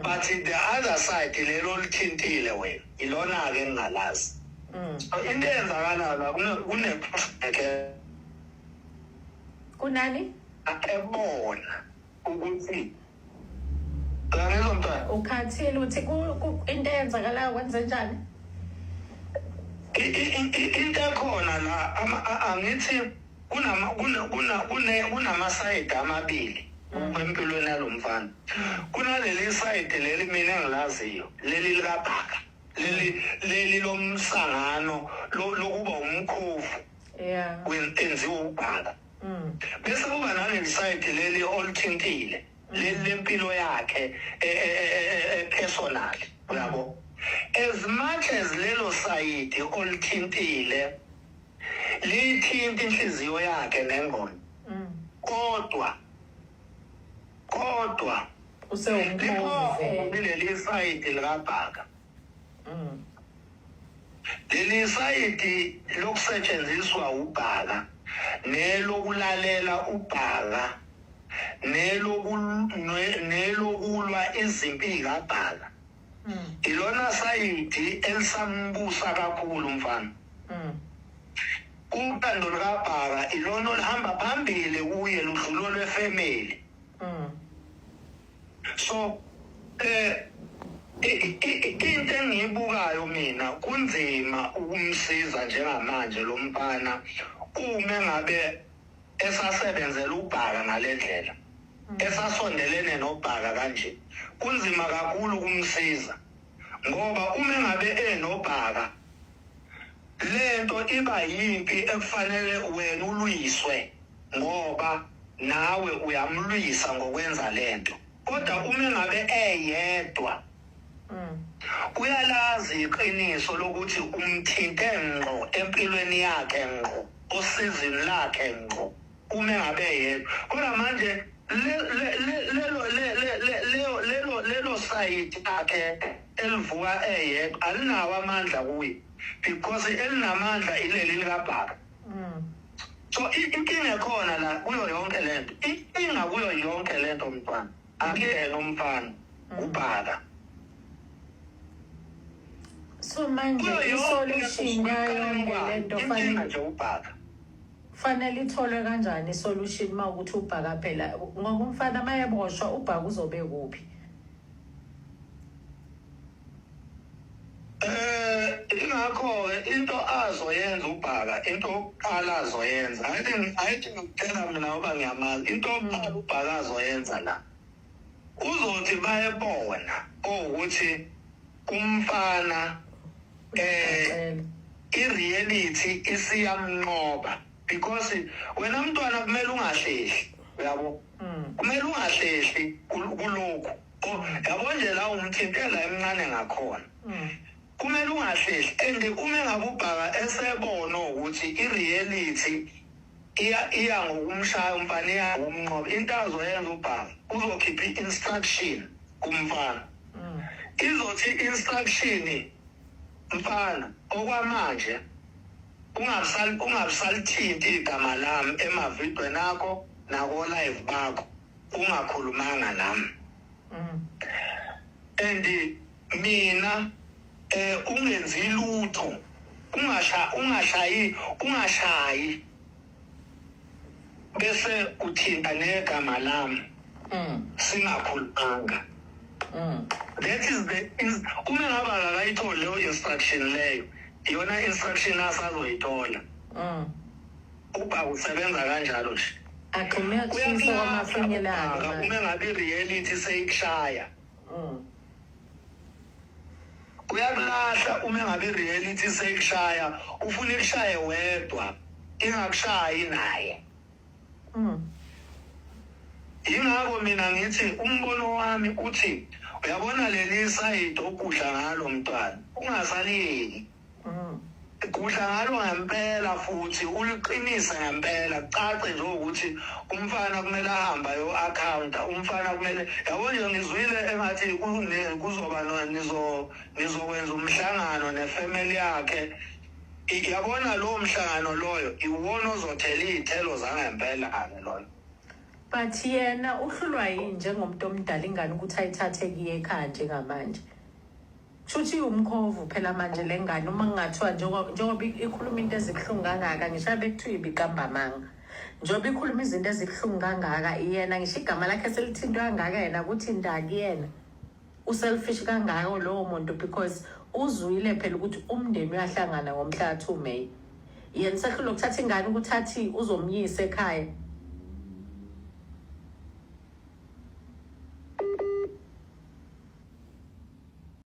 A: But the other side lelo lithintile wena, ilona ke engingalazi. Into eyenzakalayo la, kune
B: Kunani?
A: Ebona. Ukuthi uyangizwa mntwana?
B: Ukhathile uthi into eyenzakalayo kwenze njani?
A: Into ekhona la, angithi kunamasayidi amabili empilweni yalo mfana. Kunaleli sayidi leli mina engilaziyo, leli likaBhaka, leli lomsangano lokuba umkhovu enziwa uBhaka. Bese kuba naleli sayidi leli olithintile, leli lempilo yakhe personal, uyabo. As much as lelo sayidi olithintile lithinta inhliziyo yakhe nengqondo, kodwa
B: Usewumkhovu vele.
A: Leli sayidi likaBhaka, leli sayidi lokusetshenziswa uBhaka, nelokulalela uBhaka, nelokulwa izimpi kaBhaka, ilona sayidi elisambusa kakhulu mfana. Uthando lukaBhaka ilona oluhamba phambili kuye, ludlulo lwefamily. So into engiyibukayo mina, kunzima ukumsiza njengamanje lo mfana uma ngabe esasebenzela uBhaka ngale ndlela, esasondelene noBhaka kanje. Kunzima kakhulu ukumsiza ngoba uma ngabe enoBhaka, lento iba yimpi ekufanele wena ulwiswe, ngoba nawe uyamlwisa ngokwenza lento. Kodwa uma ngabe eyedwa, uyalazi iqiniso lokuthi umthinte ngqo empilweni yakhe, ngqo osizini lakhe ngqo, uma ngabe yedwa. Kodwa manje lelo lelo sayidi akhe elivuka eyedwa alinawo amandla kuye, because elinamandla ileli likaBhaka. So inkinga ekhona la kuyo yonke lento, inkinga kuyo yonke lento mntwana, akuyena umfana, uBhaka.
B: So manje
A: Kuyo yonke
B: i-solution yayo yonke lento
A: inkinga
B: fanele
A: nje uBhaka.
B: Fanele itholwe kanjani i-solution uma ukuthi uBhaka phela, ngoba umfana mayeboshwa uBhaka uzobe kuphi?
A: Ingakho ke into azoyenza uBhaka, into yokuqala azoyenza, ayithi ngikutshela mina ngoba ngiyamazi, into yokuqala uBhaka azoyenza la, uzothi bayebona ukuthi umfana
B: Cela.
A: i-reality isiyamnqoba, because wena mntwana kumele ungahlehli, uyabo, kumele ungahlehli kulokhu. Yabo nje la umthintela emncane ngakhona, kumele ungahlehli. And uma ngabe uBhaka esebona ukuthi i-reality iya ngokumshaya umfana, iya ngokumnqoba, into azoyenza uBhaka, uzokhipha i-instruction kumfana. Izothi instruction, mfana, okwamanje ungabusalithinti igama lami emavidweni akho nako-live bakho ungakhulumanga nami, and mina ungenzi lutho, ungashayi, ungashayi bese uthinta negama lami singakhulumanga. That is the uma ngabe akakayitholi leyo instruction leyo, iyona instruction asazoyithola. UBhaka usebenza kanjalo nje.
B: Agxume akushisa kwamafinyelane.
A: Ubhaka uma ngabe i-reality seyikushaya, uyakulahla. Uma ngabe i-reality seyikushaya, ufuna ikushaye wedwa, ingakushayi naye. Yingakho mina ngithi umbono wami uthi, uyabona leli sayidi ogudla ngalo mntwana, ungasaliyeki. Gudla ngalo ngempela futhi uliqinise ngempela, kucace nje ukuthi umfana kumele ahambe ayo-accounta, umfana kumele, yabo nje ngizwile engathi kuzoba nizokwenza umhlangano nefamily yakhe. Yabona lowo mhlangano loyo iwona ozothela iy'thelo zangempela-ke loyo.
B: But yena uhlulwa yini njengomuntu omdala ingane ukuthi ayithathe kuye ekhaya njengamanje? Kusho iwumkhovu phela manje le ngane, uma kungathiwa njengoba ikhuluma into ezibuhlungu kangaka, ngisho bekuthiwa ibiqamba amanga. Njengoba ikhuluma izinto ezibuhlungu kangaka, yena ngisho igama lakhe selithintwe kangaka, yena kuthi ndaki yena uselfish kangako lowo muntu, because uzwile phela ukuthi umndeni uyahlangana ngomhla ka-2 May. Yena sehlula ukuthatha ingane ukuthi athi uzomyisa ekhaya.